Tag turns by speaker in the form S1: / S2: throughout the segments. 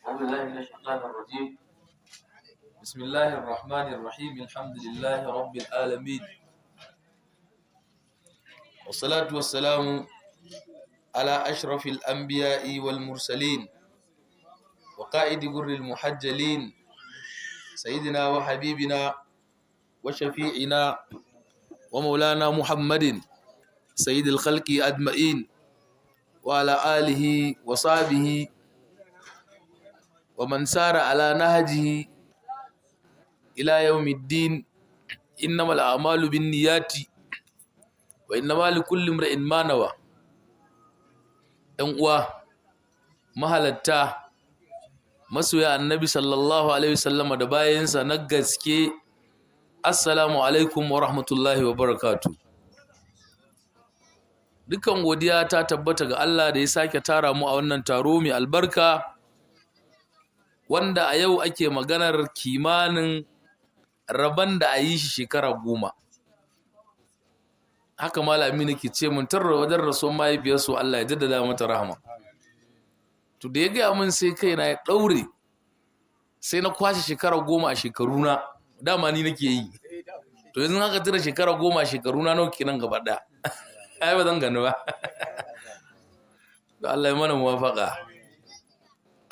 S1: أعوذ بالله من الشيطان الرجيم. بسم الله الرحمن الرحيم. الحمد لله رب العالمين، والصلاة والسلام على أشرف الأنبياء والمرسلين وقائد غر المحجلين، سيدنا وحبيبنا وشفيعنا ومولانا محمد سيد الخلق أجمعين، وعلى آله وصحبه ومن سار على نهجه إلى يوم الدين. إنما الأعمال بالنيات وإنما لكل امرئ ما نوى. ‘Yan uwa mahalatta, masoya Annabi sallallahu alaihi wasallama da bayansa na gaske, assalamu alaikum wa rahmatullahi wa barakatu. Dukkan godiya ta tabbata ga Allah da ya sake tara mu a wannan taro mai albarka, wanda a yau ake maganar kimanin rabon da a yi shi shekara 10. Haka malami nake ce mun tarra wajen rasuwar mahaifiyarsu, Allah ya jaddada mata rahama. To, da ya gaya mun, sai kaina ya ɗaure, sai na kwashe shekara 10 a shekaruna, dama ni nake yi. To, yanzu haka tira shekara 10 a shekaruna nawa kenan gaba ɗaya? Ai ba zan gani ba. To, Allah ya mana muwafaka.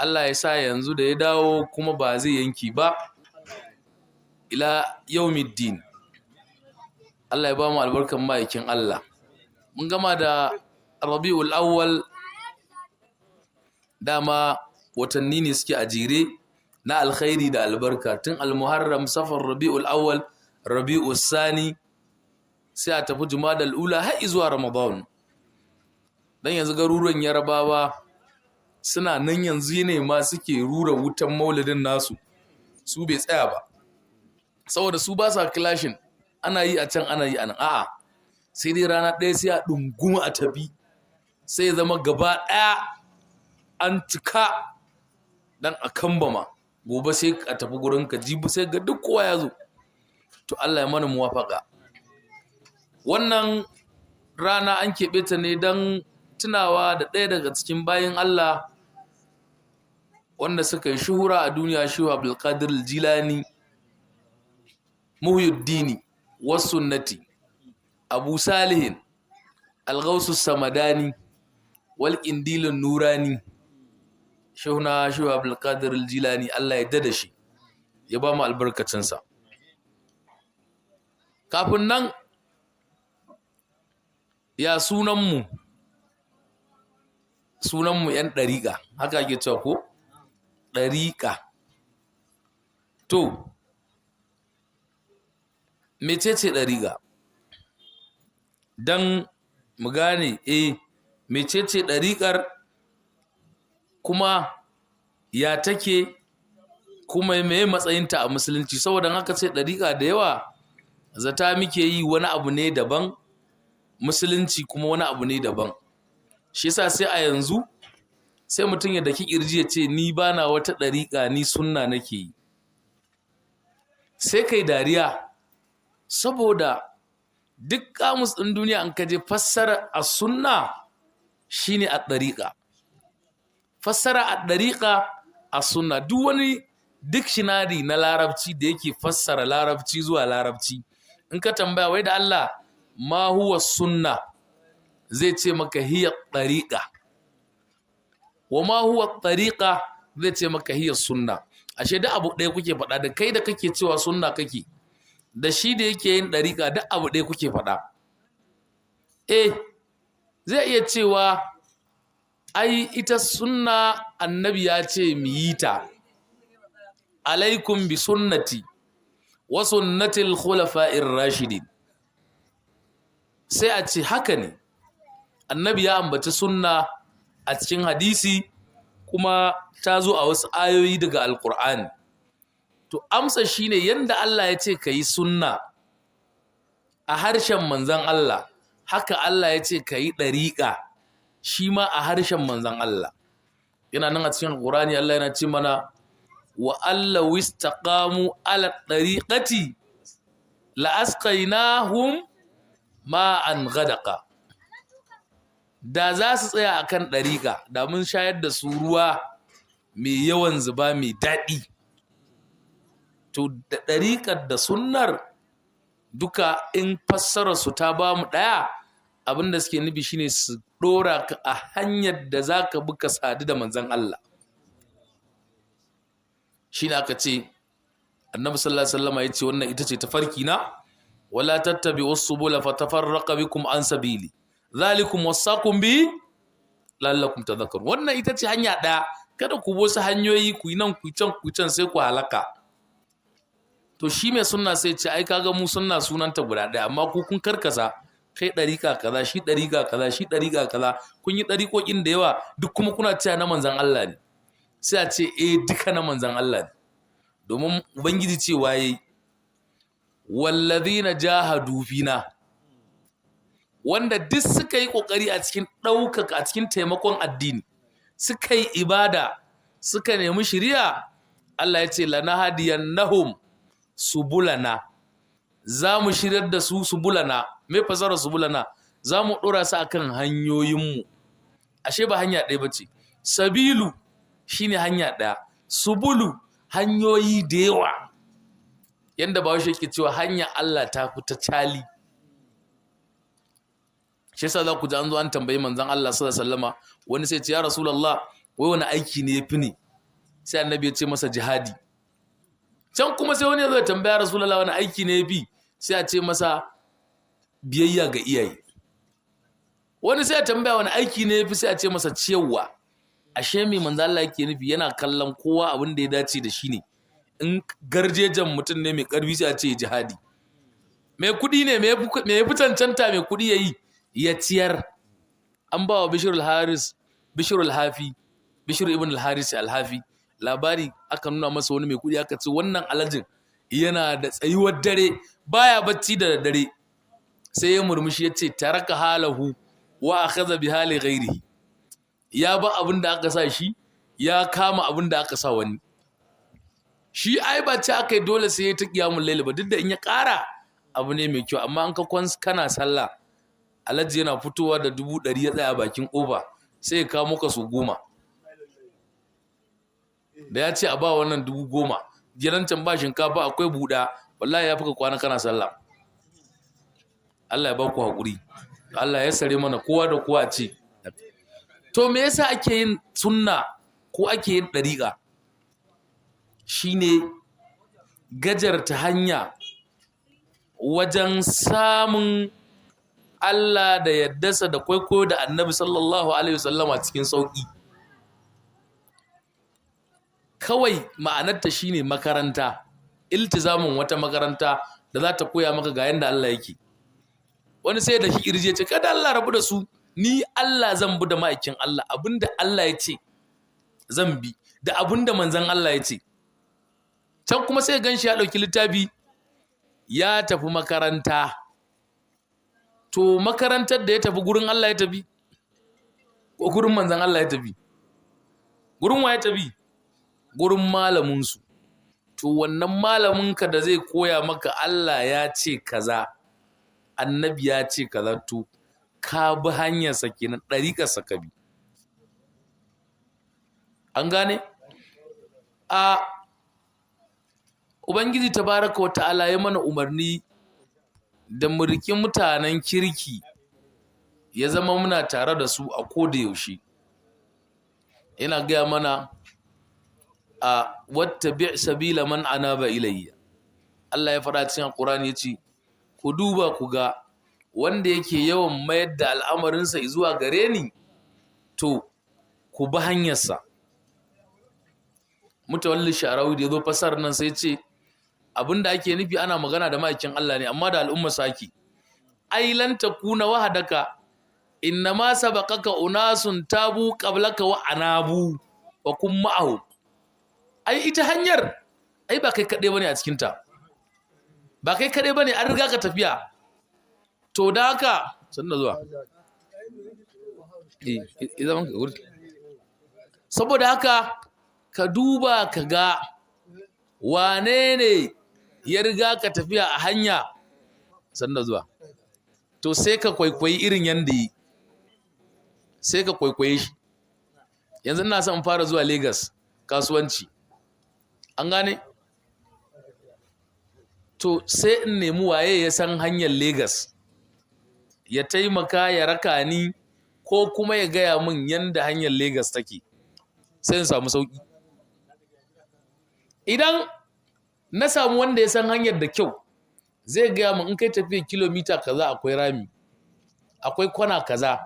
S1: Allah ya sa yanzu da ya dawo kuma ba zai yanki ba ila yaumiddin. Allah ya ba mu albarkan ma'aikin Allah. Mun gama da Rabiul Awwal, dama watanni ne suke a jere na alkhairi da albarka, tun Almuharram, Safar, Rabiul Awwal, Rabiul Sani, sai a tafi Jumadal Ula har zuwa Ramadan. Dan yanzu garuruwan Yarabawa suna nan yanzu ne ma suke rura wutan maulidin nasu, su bai tsaya ba, saboda su ba sa clashing, ana yi a can, ana yi a nan. A'a, sai dai rana ɗaya sai a ɗunguma a tafi, sai zama gaba ɗaya an cika dan a kambama. Gobe sai a tafi gurin ka, jibi sai ga duk kowa ya zo. To, Allah ya mana muwafaka. Wannan rana an keɓe ta ne don tunawa da ɗaya daga cikin bayin Allah wanda suka yi shuhura a duniya, Shehu Abdulkadir Jilani, Muhyiddini Wasunnati, Abu Salihin Alghausu Samadani wal Indilin Nurani, Shehuna Shehu Abdulkadir Jilani. Allah ya dada shi, ya ba mu albarkacinsa. Kafin nan, ya sunanmu? Sunanmu 'yan ɗariƙa, haka ake cewa ko ɗariƙa. To, mecece ɗariƙa? Don mu gane mecece ɗariƙar, kuma ya take, kuma meye matsayinta a musulunci. Saboda haka ce ɗariƙa, da yawa zata muke yi wani abu ne daban, musulunci kuma wani abu ne daban. Shi yasa sai a yanzu sai mutum ya daki kirji ya ce, "Ni bana wata ɗariƙa, ni sunna nake yi." Sai kai dariya, saboda duk kamus ɗin duniya an kaje fassara a sunna shine a ɗariƙa, fassara a ɗariƙa a sunna. Duk wani dictionary na larabci da yake fassara larabci zuwa larabci, in ka tambaya wai da Allah ma huwa sunna, zai ce maka hiya ɗariƙa, wa ma huwa ɗariƙa, zai ce maka hiya sunna. Ashe duk abu ɗaya kuke faɗa, da kai da kake cewa sunna kake, da shi da yake yin ɗariƙa, duk abu ɗaya kuke faɗa. Zai iya cewa ai ita sunna Annabi ya ce mu yi ta, alaikum bi sunnati wa sunnatil khulafa'ir rashidin. Sai a ce haka ne, Annabi ya ambaci sunna a cikin hadisi, kuma ta zo a wasu ayoyi daga Alkur'ani. To, amsa shine yanda Allah ya ce ka yi sunna a harshen manzon Allah, haka Allah ya ce ka yi ɗariƙa shi ma a harshen manzon Allah. Yana nan a cikin Alkur'ani, Allah yana ce mana, wa alla wistaqamu ala ɗariƙati la asqainahum ma'an ghadaqa. Da za su tsaya akan ɗariƙa, da mun shayar da su ruwa mai yawan zuba mai daɗi. To da ɗariƙar da sunnar duka in fassara su ta ba mu ɗaya, abin da suke nufi shine su ɗora ka a hanyar da za ka bi ka sadu da manzon Allah. Shi ne aka ce Annabi sallallahu alaihi wasallam ya ce wannan ita ce tafarki na, wala tattabi'us subula fatafarraqa bikum an sabili zalikum wasaqum bi la'allakum tadhakkarun. Wannan ita ce hanya ɗaya, kada ku bi wasu hanyoyi, ku yi nan ku yi can ku yi can sai ku halaka. To shi mai sunna sai ce ai kaga mu sunna sunanta guda ɗaya, amma ku kun karkasa, kai ɗariƙa kaza, shi ɗariƙa kaza, shi ɗariƙa kaza, kun yi ɗariƙoƙin da yawa, duk kuma kuna cewa na manzon Allah ne. Sai a ce eh duka na manzon Allah ne, domin Ubangiji cewa yayi wallazina jahadu fina, wanda duk suka yi kokari a cikin ɗaukaka, a cikin taimakon addini, suka yi ibada, suka nemi shiriya, Allah ya ce lanahdiyannahum subulana, za mu shiryar da su subulana. Me fasara subulana? Za mu ɗora su akan hanyoyinmu. Ashe ba hanya ɗaya bace. Sabilu shine hanya ɗaya, subulu hanyoyi da yawa. Yanda Bahaushe yake cewa hanya Allah ta fi ta cali. Shi yasa za ku ji an zo an tambayi manzon Allah sallallahu alaihi wasallama, wani sai ya ce ya Rasulullah, wai wani aiki ne yafi ne? Sai Annabi ya ce masa jihadi. Can kuma sai wani ya zo ya tambaya Rasulullah wani aiki ne yafi? Sai a ce masa biyayya ga iyaye. Wani sai ya tambaya wani aiki ne yafi? Sai a ce masa ciyarwa. Ashe me manzon Allah yake nufi? Yana kallon kowa abin da ya dace da shi ne. In garjejen mutum ne mai karfi sai a ce jihadi. Mai kuɗi ne, me yafi cancanta mai kuɗi ya yi? Ya ciyar. An ba wa Bishirul Haris, Bishirul Hafi, Bishir ibn al-Haris al-Hafi labari, aka nuna masa wani mai kuɗi, aka ce wannan alajin yana da tsayuwar dare, baya bacci da dare. Sai ya murmushi ya ce taraka halahu wa akhadha bi hali ghairihi. Ya ba abin da aka sa shi, ya kama abin da aka sa wani. Shi ai ba ce aka yi dole sai ya ta qiyamul layl ba, duk da in ya ƙara abu ne mai kyau, amma an ka kwan kana sallah, alhaji yana fitowa da 100,000 ya tsaya bakin ƙofa, sai ya kawo maka su 10. Da ya ce a ba wannan 10,000, gidan can ba shinkafa akwai buɗa, wallahi ya fi ka kwana kana sallah. Allah ya ba ku haƙuri, Allah ya sare mana kowa da kowa ce. To me yasa ake yin sunna ko ake yin ɗariƙa? Shine gajarta hanya wajen samun Allah da yaddarsa da kwaikwayo da Annabi sallallahu alaihi wasallama cikin sauƙi. Kawai ma'anarta shine makaranta, iltizamin wata makaranta da za ta koya maka ga yanda Allah yake. Wani sai da shi irje ce kada Allah rabu da su, ni Allah zan bi da ma'aikin Allah, abinda Allah ya ce zan bi, da abinda manzon Allah ya ce. Can kuma sai ganshi ya ɗauki littafi ya tafi makaranta. To makarantar da ya tafi gurin Allah ya tafi ko gurin manzon Allah ya tafi? Gurin wa ya tafi? Gurin malaminsu. To wannan malaminka da zai koya maka Allah ya ce kaza, Annabi ya ce kaza, to ka bi hanyarsa kenan, ɗariƙarsa ka bi. An gane? A Ubangiji tabaraka wa ta'ala ya mana umarni da mu riƙi mutanen kirki, ya zama muna tare da su a koda yaushe. Yana gaya mana a wattabi' sabila man anaba ilayya. Allah ya faɗa cikin Alƙur'ani ya ce ku duba ku ga wanda yake yawan mayar da al'amarinsa zuwa gare ni, to ku bi hanyarsa. Mutawalli Sha'rawi da ya zo fassarar nan sai ce abinda ake nufi ana magana da ma'aikin Allah ne, amma da al'umma saki. Ai lan takuna wahadaka innama sabaqaka unasun tabu qablaka wa anabu wa kun ma'ahu. Ai ita hanyar ai ba kai kaɗai bane a cikin ta. Ba kai kaɗai bane, an riga ka tafiya. To da haka sanna zuwa. Saboda haka ka duba ka ga wane ne ya riga ka tafiya a hanya sanna zuwa. To sai ka kwaikwayi irin yanda yi. Sai ka kwaikwaye shi. Yanzu ina son in fara zuwa Lagos. kasuwanci. An gane? To sai in nemi waye ya san hanyar Legas ya taimaka ya raka ni ko kuma ya gaya min yanda hanyar Legas take, sai in samu sauki. Idan na samu wanda ya san hanyar da kyau, zai gaya min in kai tafiya kilomita kaza akwai rami, akwai kwana kaza,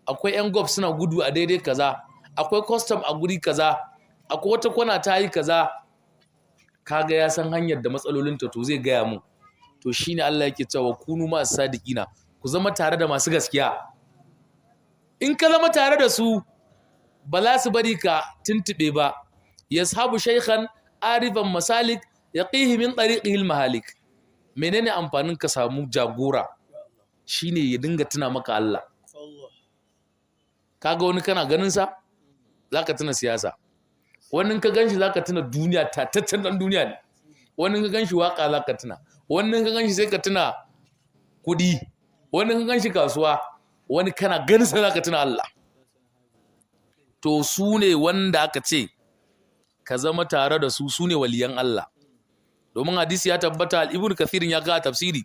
S1: akwai 'yan gob suna gudu a daidai kaza, akwai custom a guri kaza, akwai wata kwana ta yi kaza. Kaga ya san hanyar da matsalolinta, to zai gaya mun. To shine Allah yake cewa kunu ma sadiqina, ku zama tare da masu gaskiya. In ka zama tare da su ba za su bari ka tuntube ba. Yashabu shaykhan arifan masalik yaqihi min tariqihi mahalik. Menene amfanin ka samu jagora? Shine ya dinga tuna maka Allah. Kaga wani kana ganin sa zaka tuna siyasa, wani ka ganshi zaka tuna duniya, tataccen dan duniya ne, wani ka ganshi waka zaka tuna, wani ka ganshi sai ka tuna kudi, wani ka ganshi kasuwa, wani kana ganin sa zaka tuna Allah. To su ne wanda aka ce ka zama tare da su, su ne waliyan Allah. Domin hadisi ya tabbata, Ibn Kathirin ya ga tafsiri,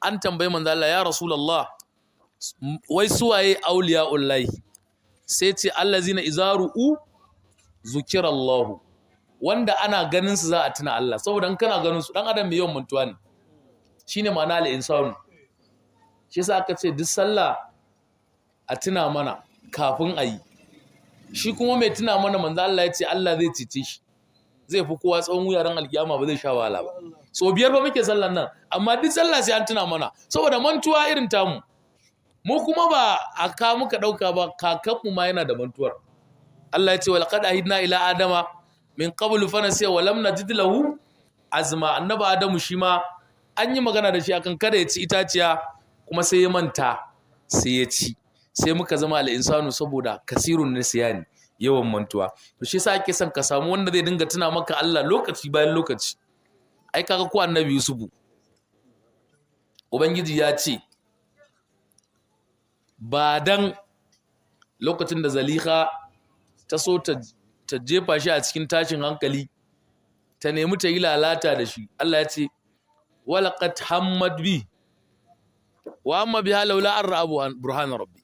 S1: an tambayi manzo Allah, ya Rasulullah, wai suwaye auliya'ullahi? Sai ce allazina izaru'u zukirallahu, wanda ana ganin su za a tuna Allah. Saboda in kana ganin su, dan adam mai yawan mantuwa ne, shine ma'ana al-insanu. Shi yasa aka ce duk sallah a tuna mana kafin a yi. Shi kuma mai tuna mana, manzo Allah ya ce Allah zai cece shi, zai fi kowa tsawon wuraren alkiyama, ba zai sha wahala ba. So biyar ba muke sallan nan, amma duk sallah sai an tuna mana, saboda mantuwa irin tamu. Mu kuma ba a ka muka dauka ba, kakanmu ma yana da mantuwar. Allah ya ce wal qad ahidna ila adama min qablu fa nasiya wa lam najid lahu azma. Annabi Adamu shi ma an yi magana da shi akan kada ya ci itaciya, kuma sai ya manta sai ya ci, sai muka zama al-insanu, saboda kasirun nisyani, yawan mantuwa. To shi yasa ake son ka samu wanda zai dinga tuna maka Allah lokaci bayan lokaci. Ai kaga ko Annabi Yusufu, Ubangiji ya ce ba dan lokacin da Zaliha ta so ta jefa shi a cikin tashin hankali, ta nemi ta yi lalata da shi, Allah ya ce walaqad hammad bi wa amma biha laula an ra'a burhan rabbi.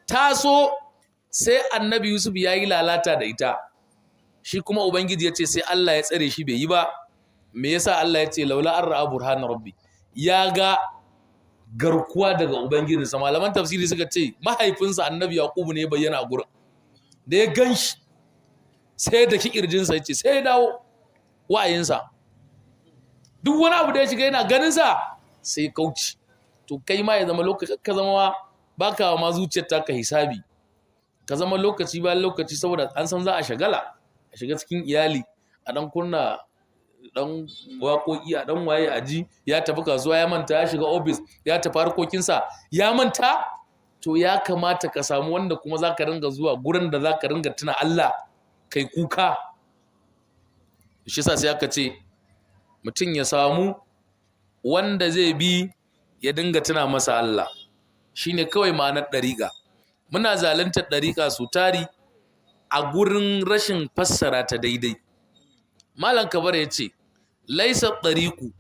S1: Ta so sai Annabi Yusuf ya yi lalata da ita, shi kuma Ubangiji ya ce sai Allah ya tsare shi bai yi ba. Me yasa? Allah ya ce laula an ra'a burhan rabbi, ya ga garkuwa daga Ubangijinsa. Malaman tafsiri suka ce mahaifinsa Annabi Yaqubu ne bayyana a gurin, da ya ganshi sai da ki kirjinsa, ya ce sai ya dawo wa'ayinsa, duk wani abu da ya shiga yana ganinsa sai kauci. To kai ma ya zama lokaci ka zama baka ma zuciyar ta ka hisabi, ka zama lokaci bayan lokaci, saboda an san za a shagala, a shiga cikin iyali, a dan kunna dan waƙoƙi, a dan waye, a ji ya tafi kasuwa ya manta, ya shiga ofis ya tafi harkokinsa ya manta. To ya kamata ka samu wanda kuma za ka ringa zuwa gurin da za ka ringa tuna Allah, kai kuka. Shi sa sai aka ce mutum ya samu wanda zai bi ya dinga tuna masa Allah, shine kawai ma'anar ɗariƙa. Muna zaluntar ɗariƙa su tari a gurin rashin fassara ta daidai. Malam Kabar ya ce laisa ɗariƙu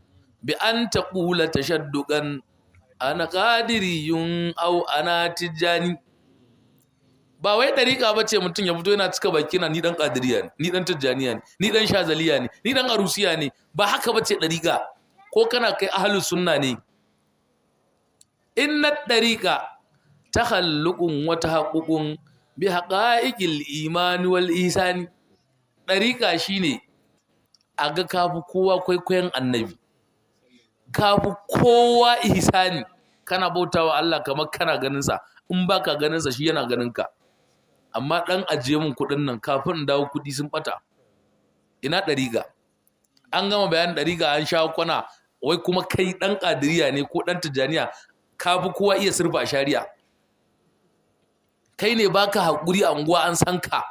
S1: bi an taqula tashadduqan ana qadiriyun aw ana tijjani. Ba wai ɗariƙa ba ce mutum ya fito yana cika baki na ni ɗan ƙadiriya ne, ni ɗan tijjaniya ne, ni ɗan shazaliya ne, ni ɗan arusiya ne. Ba haka ba ce ɗariƙa. Ko kana kai ahlus sunna ne. Inna ɗariƙa takhalluqun wa tahaqququn bi haqa'iqil imani wal ihsani. Ɗariƙa shine a ga kafi kowa kwaikwayon annabi, kafi kowa ihsani, kana bautawa Allah kamar kana ganin sa, in baka ganin sa shi yana ganin ka. Amma dan ajiye mun kuɗin nan kafin in dawo kuɗi sun bata. Ina ɗariƙa? An gama bayanin ɗariƙa an sha kwana, wai kuma kai ɗan ƙadiriya ne ko ɗan tijjaniya, kafi kowa iya sirfa shari'a. Kai ne baka haƙuri a unguwa an san ka,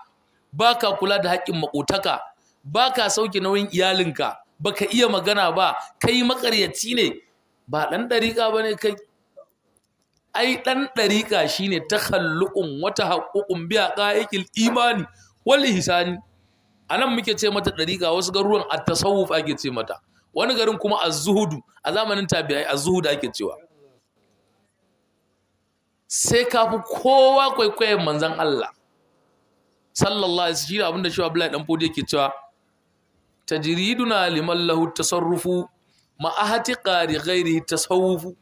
S1: baka kula da haƙƙin maƙotaka, baka sauke nauyin iyalinka, baka iya magana ba, kai maƙaryaci ne, ba ɗan ɗariƙa ba ne kai. Ai ɗan ɗariƙa shine takhalluqun wa tahaqququn bi haqa'iqil imani wal ihsani. A nan muke ce mata ɗariƙa, wasu garuruwan a tasawuf ake ce mata, wani garin kuma a zuhudu. A zamanin tabi'ai a zuhudu ake cewa. Sai ka fi kowa kwaikwayon manzan Allah sallallahu alaihi wasallam. Abinda shi Abdullahi dan Fodi yake cewa, tajriduna liman lahu tasarrufu ma ahtiqa li ghairihi tasawufu.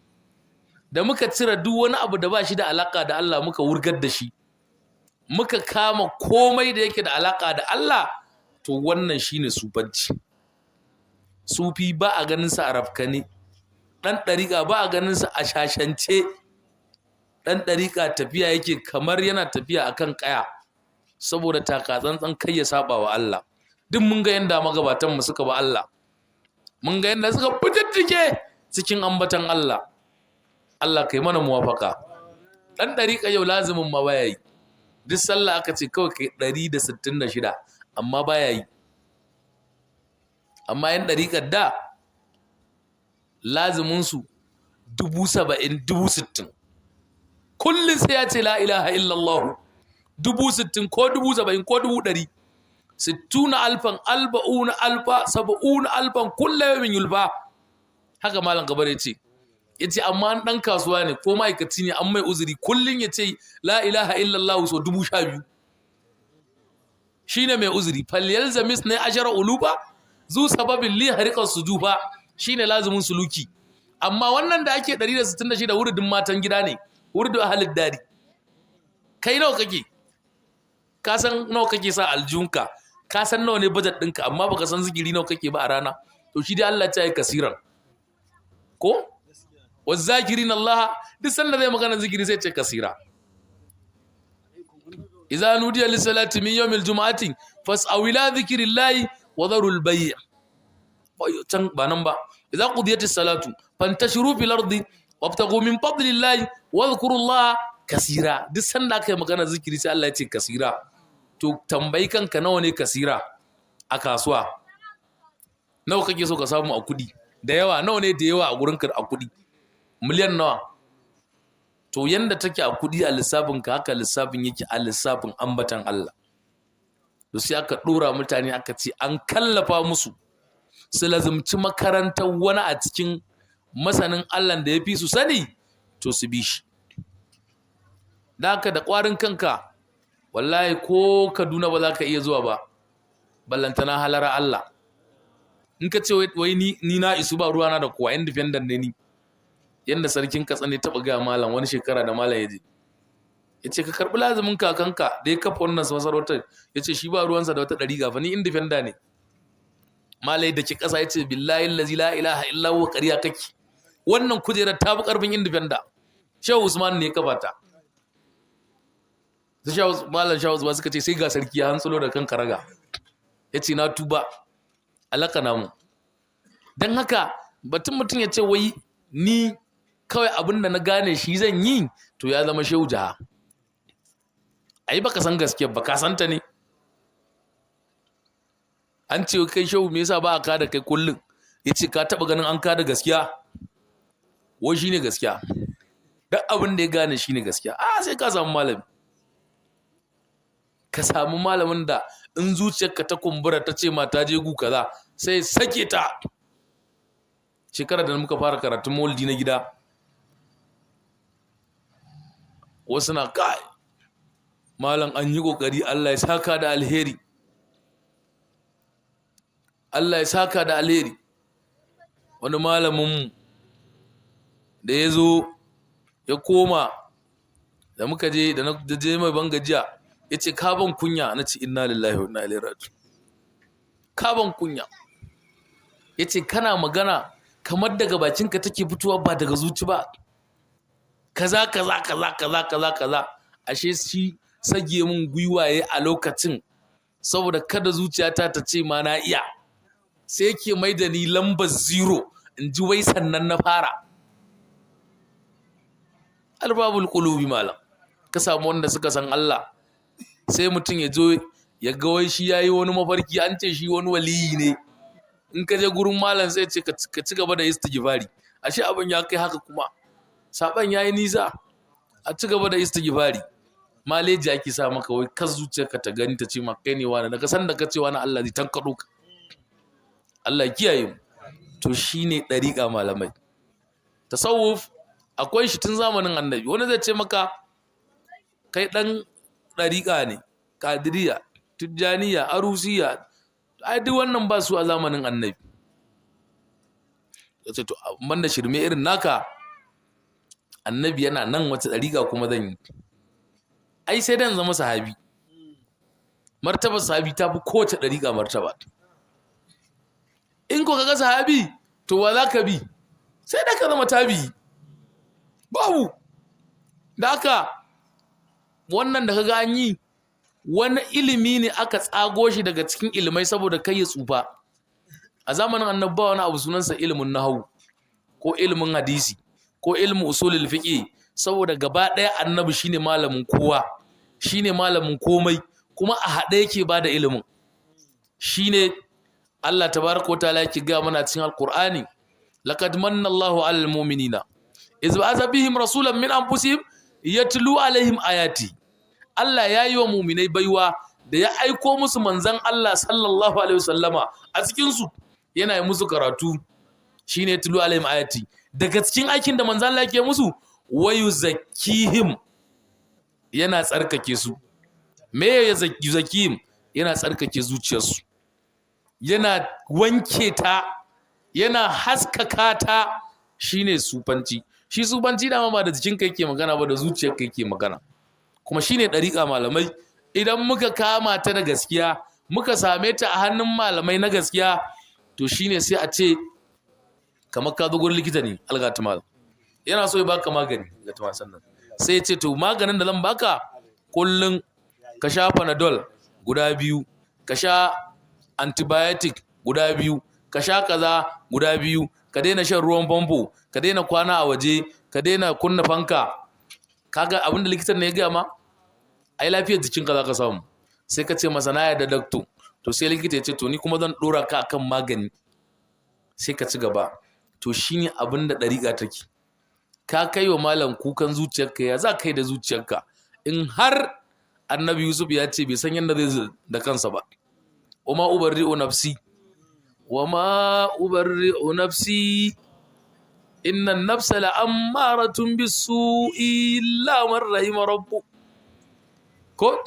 S1: Da muka cire duk wani abu da ba shi da alaka da Allah, muka wurgar da shi, muka kama komai da yake da alaka da Allah, to wannan shine sufanci. Sufi ba a ganin sa a rafkane, dan dariƙa ba a ganin sa a shashance. Dan dariƙa tafiya yake kamar yana tafiya akan kaya, saboda taka tsantsan kai ya saba wa Allah. Duk mun ga yanda magabatan mu suka ba Allah, mun ga yanda suka fitittike cikin ambatan Allah. Allah kai mana muwafaka. Dan dariƙa yau lazimin ma baya yi. Duk sallah aka ce kawai kai 166, amma baya yi. Amma yan dariƙar da lazimin su 70,000, 60,000, kullum sai ya ce la ilaha illallah 60,000 ko 70,000 ko 100,000. 60,000, 40,000, 70,000, kulla yawmin yulfa. Haka malam Gabar ya ce. Ya ce amma an ɗan kasuwa ne ko ma'aikaci ne, an mai uzuri, kullum ya ce la ilaha illallah so 12,000, shi ne mai uzuri. Falyal zamis ne ashara uluba zu sababin li harikar sujufa, shi ne lazumin suluki. Amma wannan da ake 166, wuridin matan gida ne, wuridin ahalin dari. Kai nawa kake? Ka san nawa kake sa aljunka, ka san nawa ne budget ɗinka, amma baka san zikiri nawa kake ba a rana. To shi dai Allah ta yi kasiran ko wazakirin Allah. Duk sanda zai magana zikiri sai ce kasira. Idza nudiya lis salati min yawmil jumu'ati fas'aw ila dhikrillahi wa dharul bay'. Can ba nan ba. Idza qudiyatis salatu fantashiru fil ardi wabtaghu min fadlillahi wadhkurullaha kasira. Duk sanda aka yi magana zikiri sai Allah ya ce kasira. To tambayi kanka, nawa ne kasira a kasuwa? Nawa kake so ka samu a kudi da yawa? Nawa ne da yawa a gurin ka a kudi? Miliyan nawa? To yanda take a kudi a lissafin ka, haka lissafin yake a lissafin ambatan Allah. To sai aka dora mutane, aka ce an kallafa musu su lazumci makarantar wani a cikin masanin Allah da ya fi su sani, to su bi shi. Da haka da ƙwarin kanka, wallahi ko Kaduna ba za ka iya zuwa ba, ballantana halara Allah. In ka ce wai ni na isu, ba ruwana da kowa, independent ne ni. Yanda sarkin Katsina ya taɓa gaya malam wani shekara da malam ya je, ya ce ka karɓi lazumin kakanka da ya kafa wannan masarautar. Ya ce shi ba ruwansa da wata ɗari gafa, ni independent ne. Malai da ke ƙasa ya ce billahi lazi la ilaha illa huwa, ƙarya kake, wannan kujerar ta fi ƙarfin independent. Shehu Usman ne ya kafa ta. Su malam Shehu Usman suka ce sai ga sarki ya hantsulo da kan karaga, ya ce na tuba, alaka namu. Don haka batun mutum ya ce wai ni kawai abin da na gane shi zan yi, to ya zama shehu jaha. Ai baka san gaskiya ba, ka santa ne. An ce kai shehu, me yasa ba a kada kai kullum? Ya ce ka taba ganin an kada gaskiya? Wai shine gaskiya, duk abin da ya gane shine gaskiya. A sai ka samu malami, ka samu malamin da in zuciyarka ta kumbura ta ce ma ta je gu kaza, sai sake ta. Shekarar da muka fara karatun maulidi na gida, wasu na kai malam an yi kokari, Allah ya saka da alheri, Allah ya saka da alheri. Wani malamin da ya zo ya koma da muka je da na je mai ban gajiya, ya ce ka ban kunya. Na ce inna lillahi wa inna ilaihi raji'un. Ka ban kunya. Ya ce kana magana kamar daga bakinka take fitowa, ba daga zuci ba, kaza kaza kaza kaza kaza kaza. Ashe shi sage mun gwiwaye a lokacin saboda kada zuciyata ta ce ma na iya, sai yake mai da ni lambar zero in ji wai sannan na fara. Albabul qulubi malam, ka samu wanda suka san Allah. Sai mutum ya zo ya ga wai shi yayi wani mafarki, an ce shi wani waliyi ne. In ka je gurin malam sai ce ka ci gaba da istighfari. Ashe abin ya kai haka kuma saban yayi nisa, a ci gaba da istighfari. Maleji ake sa maka wai kan zuciyarka ta gani ta ce ma kai ne wani, daga san da ka ce wani Allah zai tankaɗo ka. Allah kiyaye mu. To shine ɗariƙa malamai. Tasawuf akwai shi tun zamanin annabi. Wani zai ce maka kai ɗan ɗariƙa ne, kadiriya, tijjaniya, arusiya, ai duk wannan ba su a zamanin annabi. Ya ce to ban da shirme irin naka, annabi yana nan, wata ɗariƙa kuma zan yi? Ai sai dan zama sahabi. Martaba sahabi ta fi kowace ɗariƙa martaba. In ko kaga sahabi, to wa za ka bi? Sai da ka zama tabi'i. Babu da haka wannan da kaga an yi wani ilimi ne aka tsago shi daga cikin ilimai saboda kai ya tsufa. A zamanin annabi ba wani abu sunansa ilimin nahawu ko ilimin hadisi ko ilimin usulul fiqh, saboda gaba ɗaya annabi shine malamin kowa, shine malamin komai, kuma a haɗe yake ba da ilimin. Shine Allah tabaraka wa ta'ala yake ga mana cikin Alqur'ani: "Laqad manna Allahu 'alal mu'minina iz ba'atha bihim rasulan min anfusihim yatlu alaihim ayati." Allah ya yi wa mu'minai baiwa da ya aiko musu manzon Allah sallallahu alaihi wasallama a cikin su, yana yi musu karatu, shine yatlu alaihim ayati. Daga cikin aikin da manzon Allah yake musu, wayu zakkihim, yana tsarkake su. Me ya yuzakkihim? Yana tsarkake zuciyarsu, yana wanke ta, yana haskaka ta. Shine sufanci. Shi sufanci dama ba da jikinka yake magana ba, da zuciyarka yake magana. Kuma shine ɗariƙa malamai. Idan muka kama ta da gaskiya, muka same ta a hannun malamai na gaskiya, to shine sai a ce kamar ka zo gurin likita ne, algatu malam, yana so ya baka magani algatu. Sannan sai ya ce to maganin da zan baka, kullum ka sha Panadol guda biyu, ka sha antibiotic guda biyu, ka sha kaza guda biyu, ka daina shan ruwan famfo, ka daina kwana a waje, ka daina kunna fanka. Kaga abin da likitan ne ya gaya ma, ai lafiyar jikinka za ka samu. Sai ka ce masa, "Na yarda, doctor." To sai likita ya ce, "To ni kuma zan dora ka akan magani," sai ka ci gaba. To shine abin da ɗariƙa take. Ka kai wa malam kukan zuciyarka, ya za ka yi da zuciyarka? In har Annabi Yusuf ya ce bai san yadda zai da kansa ba, "Wama ubarri'u nafsi, wama ubarri'u nafsi, inna nafsa la'ammaratun bisu'i illa man rahima rabbu." Ko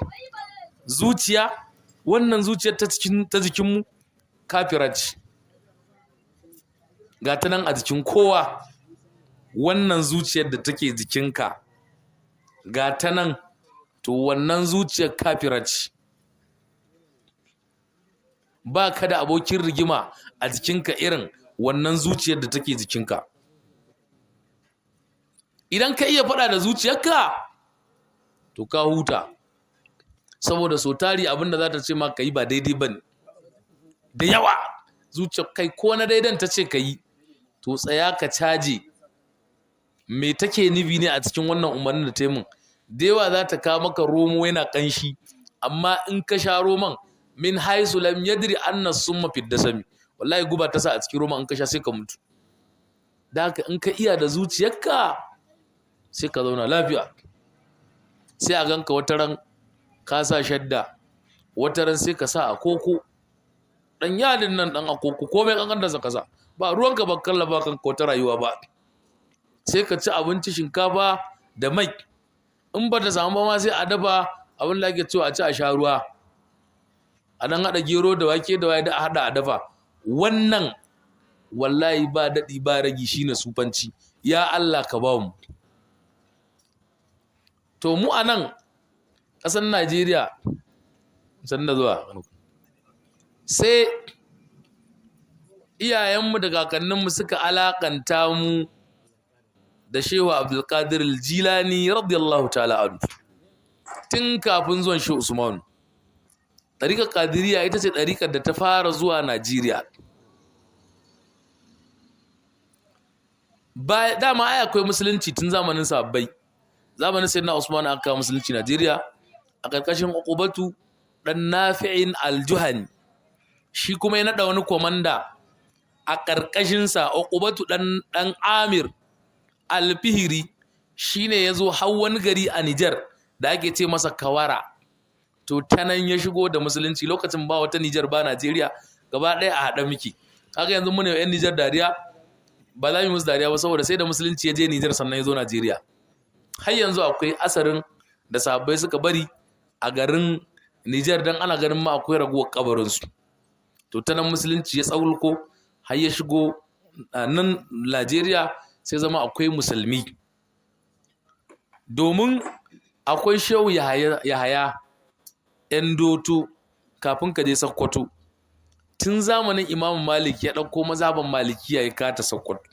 S1: zuciya, wannan zuciyar ta cikin ta jikinmu kafira ce. Ga ta nan a jikin kowa. Wannan zuciyar da take jikinka, ga ta nan. To wannan zuciyar kafira ce. Ba ka da abokin rigima a jikinka irin wannan zuciyar da take jikinka. Idan ka iya faɗa da zuciyarka, to ka huta, saboda so tari abinda za ta ce ma ka yi ba daidai ba ne. Da yawa zuciyar kai, ko na daidan ta ce ka yi, to tsaya ka caje me take nufi ne a cikin wannan umarnin da ta yi mun. Da yawa za ta kawo maka romo yana ƙanshi, amma in ka sha roman, min haisu lam yadri anna summa fi dasami, wallahi guba ta sa a cikin roman, in ka sha sai ka mutu. Da haka in ka iya da zuciyarka, sai ka zauna lafiya. Sai a ganka wata ran ka sa shadda, wata ran sai ka sa a koko dan yadin nan, dan akoko, komai kankan da ka sa, ba ruwanka, ba kallaba kanka wata rayuwa ba. Sai ka ci abinci shinkafa da mai, in ba ta samu ba ma sai a dafa abin da ake cewa a ci a sha ruwa, a dan haɗa gero da wake da waye da a haɗa a dafa. Wannan wallahi ba daɗi ba ragi, shine sufanci. Ya Allah ka ba mu. To mu a nan ƙasar Najeriya, sanda zuwa, sai iyayenmu da kakanninmu suka alakanta mu da Shehu Abdulkadir Jilani radiyallahu ta'ala anhu tun kafin zuwan Shehu Usman. Ɗariƙar Kadiriya ita ce ɗariƙar da ta fara zuwa Najeriya. Ba dama ai akwai musulunci tun zamanin sabbai. Zamanin Sayyidina Usman aka kawo musulunci Najeriya a ƙarƙashin Uqbatu dan Nafi'in Al-Juhani. Shi kuma ya naɗa wani komanda a ƙarƙashinsa, Uqbatu dan Amir Al-Fihri, shine ya zo har wani gari a Nijar da ake ce masa Kawara. To ta nan ya shigo da musulunci. Lokacin ba wata Nijar ba Najeriya, gaba ɗaya a haɗa miki. Kaga yanzu mu ne 'yan Nijar dariya, ba za mu musu dariya ba, saboda sai da musulunci ya je Nijar sannan ya zo Najeriya. Har yanzu akwai asarin da sahabbai suka bari a garin Nijar, dan ana ganin ma akwai raguwar kabarinsu. To ta nan musulunci ya tsaulko har ya shigo nan Najeriya, sai zama akwai musulmi. Domin akwai Shehu Yahaya ‘yan Doto kafin ka je Sokoto. Tun zamanin Imam Malik ya ɗauko mazhaban Malikiya ya kata Sokoto.